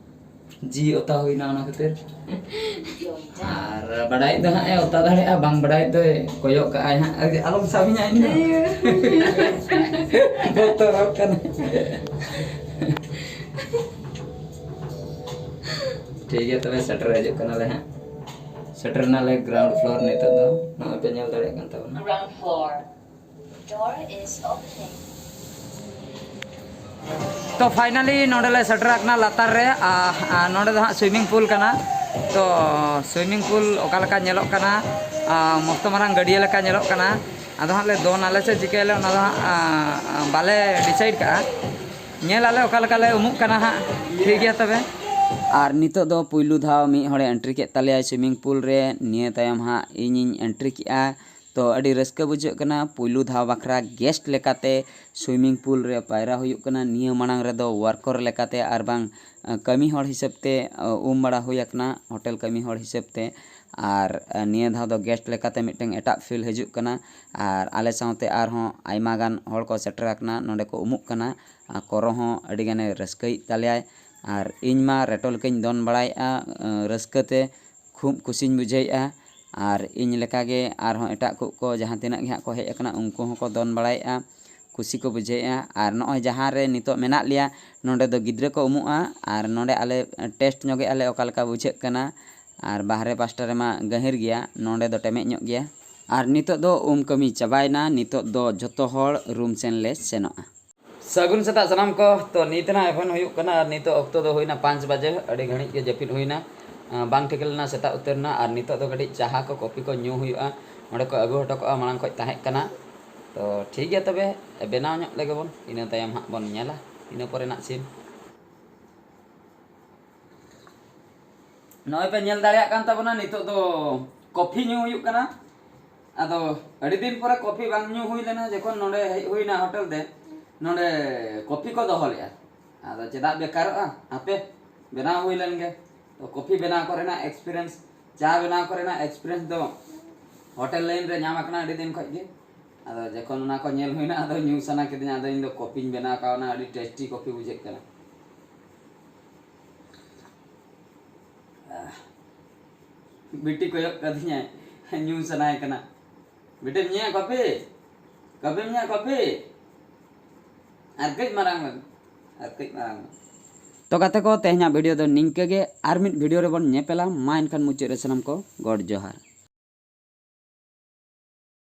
ᱡᱤ ᱚᱛᱟ ᱦᱩᱭᱱᱟ ᱚᱱᱟ ᱠᱷᱟᱹᱛᱤᱨ᱾ ᱟᱨ ᱵᱟᱰᱟᱭ ᱫᱚ ᱦᱟᱸᱜ ᱮ ᱚᱛᱟ ᱫᱟᱲᱮᱭᱟᱜᱼᱟ, ᱵᱟᱝ ᱵᱟᱰᱟᱭ ᱫᱚᱭ ᱠᱚᱭᱚᱜ ᱠᱟᱜᱼᱟᱭ ᱦᱟᱸᱜ᱾ ᱟᱞᱚᱢ ᱥᱟᱵᱤᱧᱟ ᱤᱧ ᱫᱚ᱾ ᱵᱚᱛᱚᱨᱚᱜ ᱠᱟᱱᱟ᱾ ᱴᱷᱤᱠ ᱜᱮᱭᱟ, ᱛᱚᱵᱮ ᱥᱮᱴᱮᱨ ᱦᱤᱡᱩᱜ ᱠᱟᱱᱟᱞᱮ ᱦᱟᱸᱜ᱾ ᱥᱮᱴᱮᱨ ᱱᱟᱞᱮ ground floor ᱱᱤᱛᱚᱜ ᱫᱚ᱾ ᱱᱚᱜᱼᱚᱭ ᱯᱮ ᱧᱮᱞ ᱫᱟᱲᱮᱭᱟᱜ ᱠᱟᱱ ᱛᱟᱵᱚᱱᱟ᱾ Ground floor. Door is opening. ᱛᱚ finally ᱱᱚᱰᱮ ᱞᱮ ᱥᱮᱴᱮᱨ ᱟᱠᱟᱱᱟ ᱞᱟᱛᱟᱨ ᱨᱮ᱾ ᱟᱨ, ᱟᱨ ᱱᱚᱰᱮ ᱫᱚ ᱦᱟᱸᱜ swimming pool ᱠᱟᱱᱟ᱾ ᱛᱚ swimming pool ᱚᱠᱟ ᱞᱮᱠᱟ ᱧᱮᱞᱚᱜ ᱠᱟᱱᱟ, ᱟᱨ ᱢᱚᱥᱛᱚ ᱢᱟᱨᱟᱝ ᱜᱟᱹᱰᱭᱟᱹ ᱞᱮᱠᱟ ᱧᱮᱞᱚᱜ ᱠᱟᱱᱟ᱾ ᱟᱫᱚ ᱦᱟᱸᱜ ᱞᱮ ᱫᱚᱱ ᱟᱞᱮ ᱥᱮ ᱪᱤᱠᱟᱹᱭᱟᱞᱮ, ᱚᱱᱟ ᱫᱚ ᱦᱟᱸᱜ, ᱟᱨ, ᱵᱟᱞᱮ decide ᱠᱟᱜᱼᱟ᱾ ᱧᱮᱞ ᱟᱞᱮ ᱚᱠᱟ ᱞᱮᱠᱟ ᱞᱮ ᱩᱢᱩᱜ ᱠᱟᱱᱟ ᱦᱟᱸᱜ᱾ ᱴᱷᱤᱠ ᱜᱮᱭᱟ ᱛᱚᱵᱮ᱾ ᱟᱨ ᱱᱤᱛᱚᱜ ᱫᱚ ᱯᱩᱭᱞᱩ ᱫᱷᱟᱣ ᱢᱤᱫ ᱦᱚᱲᱮ entry ᱠᱮᱫ ᱛᱟᱞᱮᱭᱟ swimming pool ᱨᱮ᱾ ᱱᱤᱭᱟᱹ ᱛᱟᱭᱚᱢ ᱦᱟᱸᱜ ᱤᱧᱤᱧ entry ᱠᱮᱜᱼᱟ᱾ ᱛᱚ ᱟᱹᱰᱤ ᱨᱟᱹᱥᱠᱟᱹ ᱵᱩᱡᱷᱟᱹᱜ ᱠᱟᱱᱟ, ᱯᱩᱭᱞᱩ ᱫᱷᱟᱣ ᱵᱟᱠᱷᱨᱟ guest ᱞᱮᱠᱟᱛᱮ swimming pool ᱨᱮ ᱯᱟᱭᱨᱟ ᱦᱩᱭᱩᱜ ᱠᱟᱱᱟ᱾ ᱱᱤᱭᱟᱹ ᱢᱟᱲᱟᱝ ᱨᱮᱫᱚ worker ᱞᱮᱠᱟᱛᱮ ᱟᱨ ᱵᱟᱝ, ᱟᱸ, ᱠᱟᱹᱢᱤ ᱦᱚᱲ ᱦᱤᱥᱟᱹᱵ ᱛᱮ, ᱟᱸ, ᱩᱢ ᱵᱟᱲᱟ ᱦᱩᱭ ᱟᱠᱟᱱᱟ, hotel ᱠᱟᱹᱢᱤ ᱦᱚᱲ ᱦᱤᱥᱟᱹᱵ ᱛᱮ᱾ ᱟᱨ, ᱟᱸ, ᱱᱤᱭᱟᱹ ᱫᱷᱟᱣ ᱫᱚ guest ᱞᱮᱠᱟᱛᱮ ᱢᱤᱫᱴᱟᱝ ᱮᱴᱟᱜ feel ᱦᱤᱡᱩᱜ ᱠᱟᱱᱟ᱾ ᱟᱨ ᱟᱞᱮ ᱥᱟᱶᱛᱮ ᱟᱨᱦᱚᱸ ᱟᱭᱢᱟ ᱜᱟᱱ ᱦᱚᱲ ᱠᱚ ᱥᱮᱴᱮᱨ ᱟᱠᱟᱱᱟ, ᱱᱚᱸᱰᱮ ᱠᱚ ᱩᱢᱩᱜ ᱠᱟᱱᱟ᱾ ᱟᱨ ᱠᱚᱨᱚ ᱦᱚᱸ ᱟᱹᱰᱤ ᱜᱟᱱᱮ ᱨᱟᱹᱥᱠᱟᱹᱭᱮᱫ ᱛᱟᱞᱮᱭᱟᱭ᱾ ᱟᱨ ᱤᱧ ᱢᱟ ᱨᱮᱴᱚ ᱞᱮᱠᱟᱧ ᱫᱚᱱ ᱵᱟᱲᱟᱭᱮᱫᱼᱟ, ᱟᱸ, ᱨᱟᱹᱥᱠᱟᱹ ᱛᱮ᱾ ᱠᱷᱩᱵ ᱠᱩᱥᱤᱧ ᱵᱩᱡᱷᱟᱹᱣᱮᱫᱼᱟ᱾ ᱟᱨ ᱤᱧ ᱞᱮᱠᱟᱜᱮ ᱟᱨᱦᱚᱸ ᱮᱴᱟᱜ ᱠᱚ, ᱠᱚ ᱡᱟᱦᱟᱸ ᱛᱤᱱᱟᱹᱜ ᱜᱮ ᱦᱟᱸᱜ ᱠᱚ ᱦᱮᱡ ᱟᱠᱟᱱᱟ, ᱩᱱᱠᱩ ᱦᱚᱸᱠᱚ ᱫᱚᱱ ᱵᱟᱲᱟᱭᱮᱫᱼᱟ, ᱠᱩᱥᱤ ᱠᱚ ᱵᱩᱡᱷᱟᱹᱣᱮᱫᱼᱟ᱾ ᱟᱨ ᱱᱚᱜᱼᱚᱭ ᱡᱟᱦᱟᱸ ᱨᱮ ᱱᱤᱛᱚᱜ ᱢᱮᱱᱟᱜ ᱞᱮᱭᱟ, ᱱᱚᱸᱰᱮ ᱫᱚ ᱜᱤᱫᱽᱨᱟᱹ ᱠᱚ ᱩᱢᱩᱜᱼᱟ᱾ ᱟᱨ ᱱᱚᱸᱰᱮ ᱟᱞᱮ test ᱧᱚᱜᱮᱫᱼᱟ ᱞᱮ ᱚᱠᱟ ᱞᱮᱠᱟ ᱵᱩᱡᱷᱟᱹᱜ ᱠᱟᱱᱟ᱾ ᱟᱨ ᱵᱟᱦᱨᱮ ᱯᱟᱥᱴᱟ ᱨᱮᱢᱟ ᱜᱟᱹᱦᱤᱨ ᱜᱮᱭᱟ, ᱱᱚᱸᱰᱮ ᱫᱚ ᱴᱮᱢᱮᱡ ᱧᱚᱜ ᱜᱮᱭᱟ᱾ ᱟᱨ ᱱᱤᱛᱚᱜ ᱫᱚ ᱩᱢ ᱠᱟᱹᱢᱤ ᱪᱟᱵᱟᱭᱮᱱᱟ, ᱱᱤᱛᱚᱜ ᱫᱚ ᱡᱷᱚᱛᱚ ᱦᱚᱲ room ᱥᱮᱱ ᱞᱮ ᱥᱮᱱᱚᱜᱼᱟ᱾ ᱥᱟᱹᱜᱩᱱ ᱥᱮᱛᱟᱜ ᱥᱟᱱᱟᱢ ᱠᱚ᱾ ᱛᱚ ᱱᱤᱛ ᱱᱟᱜ ᱮᱵᱷᱮᱱ ᱦᱩᱭᱩᱜ ᱠᱟᱱᱟ ᱟᱨ ᱱᱤᱛᱚᱜ ᱚᱠᱛᱚ ᱫᱚ ᱦᱩᱭᱱᱟ ᱯᱟᱸᱪ ᱵᱟᱡᱮ᱾ ᱟᱹᱰᱤ ᱜᱷᱟᱹᱲᱤᱡ ᱜᱮ ᱡᱟᱹᱯᱤᱫ ᱦᱩᱭᱱᱟ, ᱟᱸ, ᱵᱟᱝ ᱴᱷᱤᱠᱟᱹ ᱞᱮᱱᱟ ᱥᱮᱛᱟᱜ ᱩᱛᱟᱹᱨ ᱮᱱᱟ᱾ ᱟᱨ ᱱᱤᱛᱚᱜ ᱫᱚ ᱠᱟᱹᱴᱤᱡ ᱪᱟᱦᱟ ᱠᱚ ᱠᱚᱯᱷᱤ ᱠᱚ ᱧᱩ ᱦᱩᱭᱩᱜᱼᱟ, ᱚᱸᱰᱮ ᱠᱚ ᱟᱹᱜᱩ ᱦᱚᱴᱚ ᱠᱟᱜᱼᱟ, ᱢᱟᱲᱟᱝ ᱠᱷᱚᱡ ᱛᱟᱦᱮᱸ ᱠᱟᱱᱟ᱾ ᱛᱚ ᱴᱷᱤᱠ ᱜᱮᱭᱟ, ᱛᱚᱵᱮ ᱵᱮᱱᱟᱣ ᱧᱚᱜ ᱞᱮᱜᱮ ᱵᱚᱱ, ᱤᱱᱟᱹ ᱛᱟᱭᱚᱢ ᱦᱟᱸᱜ ᱵᱚᱱ ᱧᱮᱞᱟ ᱤᱱᱟᱹ ᱯᱚᱨᱮᱱᱟᱜ scene᱾ ᱱᱚᱜᱼᱚᱭ ᱯᱮ ᱧᱮᱞ ᱫᱟᱲᱮᱭᱟᱜ ᱠᱟᱱ ᱛᱟᱵᱚᱱᱟ, ᱱᱤᱛᱚᱜ ᱫᱚ ᱠᱚᱯᱷᱤ ᱧᱩ ᱦᱩᱭᱩᱜ ᱠᱟᱱᱟ᱾ ᱟᱫᱚ ᱟᱹᱰᱤ ᱫᱤᱱ ᱯᱚᱨᱮ ᱠᱚᱯᱷᱤ ᱵᱟᱝ ᱧᱩ ᱦᱩᱭ ᱞᱮᱱᱟ, ᱡᱚᱠᱷᱚᱱ ᱱᱚᱰᱮ ᱦᱮᱡ ᱦᱩᱭᱱᱟ ᱦᱳᱴᱮᱞ ᱛᱮ, ᱱᱚᱰᱮ ᱠᱚᱯᱷᱤ ᱠᱚ ᱫᱚᱦᱚ ᱞᱮᱫᱼᱟ᱾ ᱟᱫᱚ ᱪᱮᱫᱟᱜ ᱵᱮᱠᱟᱨᱚᱜᱼᱟ, ᱦᱟᱯᱮ ᱵᱮᱱᱟᱣ ᱦᱩᱭ ᱞᱮᱱ ᱜᱮ᱾ ᱛᱚ ᱠᱚᱯᱷᱤ ᱵᱮᱱᱟᱣ ᱠᱚᱨᱮᱱᱟᱜ experience, ᱪᱟ ᱵᱮᱱᱟᱣ ᱠᱚᱨᱮᱱᱟᱜ experience ᱫᱚ ᱦᱳᱴᱮᱞ ᱞᱟᱭᱤᱱ ᱨᱮ ᱧᱟᱢ ᱟᱠᱟᱱᱟ ᱟᱹᱰᱤ ᱫᱤᱱ ᱠᱷᱚᱡ ᱜᱮ᱾ ᱟᱫᱚ ᱡᱚᱠᱷᱚᱱ ᱚᱱᱟ ᱠᱚ ᱧᱮᱞ ᱦᱩᱭᱱᱟ, ᱟᱫᱚ ᱧᱩ ᱥᱟᱱᱟ ᱠᱤᱫᱤᱧᱟ, ᱟᱫᱚ ᱤᱧ ᱫᱚ ᱠᱚᱯᱷᱤᱧ ᱵᱮᱱᱟᱣ ᱠᱟᱣᱱᱟ, ᱟᱹᱰᱤ tasty ᱠᱚᱯᱷᱤ ᱵᱩᱡᱷᱟᱹᱜ ᱠᱟᱱᱟ᱾ ᱵᱤᱴᱤ ᱠᱚᱭᱚᱜ ᱠᱟᱫᱤᱧᱟᱭ, ᱧᱩ ᱥᱟᱱᱟᱭᱮ ᱠᱟᱱᱟ᱾ ᱵᱤᱴᱤᱢ ᱧᱩᱭᱟ ᱠᱚᱯᱷᱤ? ᱠᱚᱯᱷᱤᱢ ᱧᱩᱭᱟ ᱠᱚᱯᱷᱤ? ᱟᱨ ᱠᱟᱹᱡ ᱢᱟᱨᱟᱝ ᱢᱮ, ᱟᱨ ᱠᱟᱹᱡ ᱢᱟᱨᱟᱝ ᱢᱮ᱾ ᱛᱚ ᱜᱟᱛᱮ ᱠᱚ, ᱛᱮᱦᱮᱧᱟᱜ ᱵᱷᱤᱰᱤᱭᱳ ᱫᱚ ᱱᱤᱝᱠᱟᱹ ᱜᱮ᱾ ᱟᱨ ᱢᱤᱫ ᱵᱷᱤᱰᱤᱭᱳ ᱨᱮᱵᱚᱱ ᱧᱮᱯᱮᱞᱟ᱾ ᱢᱟ ᱮᱱᱠᱷᱟᱱ ᱢᱩᱪᱟᱹᱫ ᱨᱮ ᱥᱟᱱᱟᱢ ᱠᱚ ᱜᱚᱰ ᱡᱚᱦᱟᱨ᱾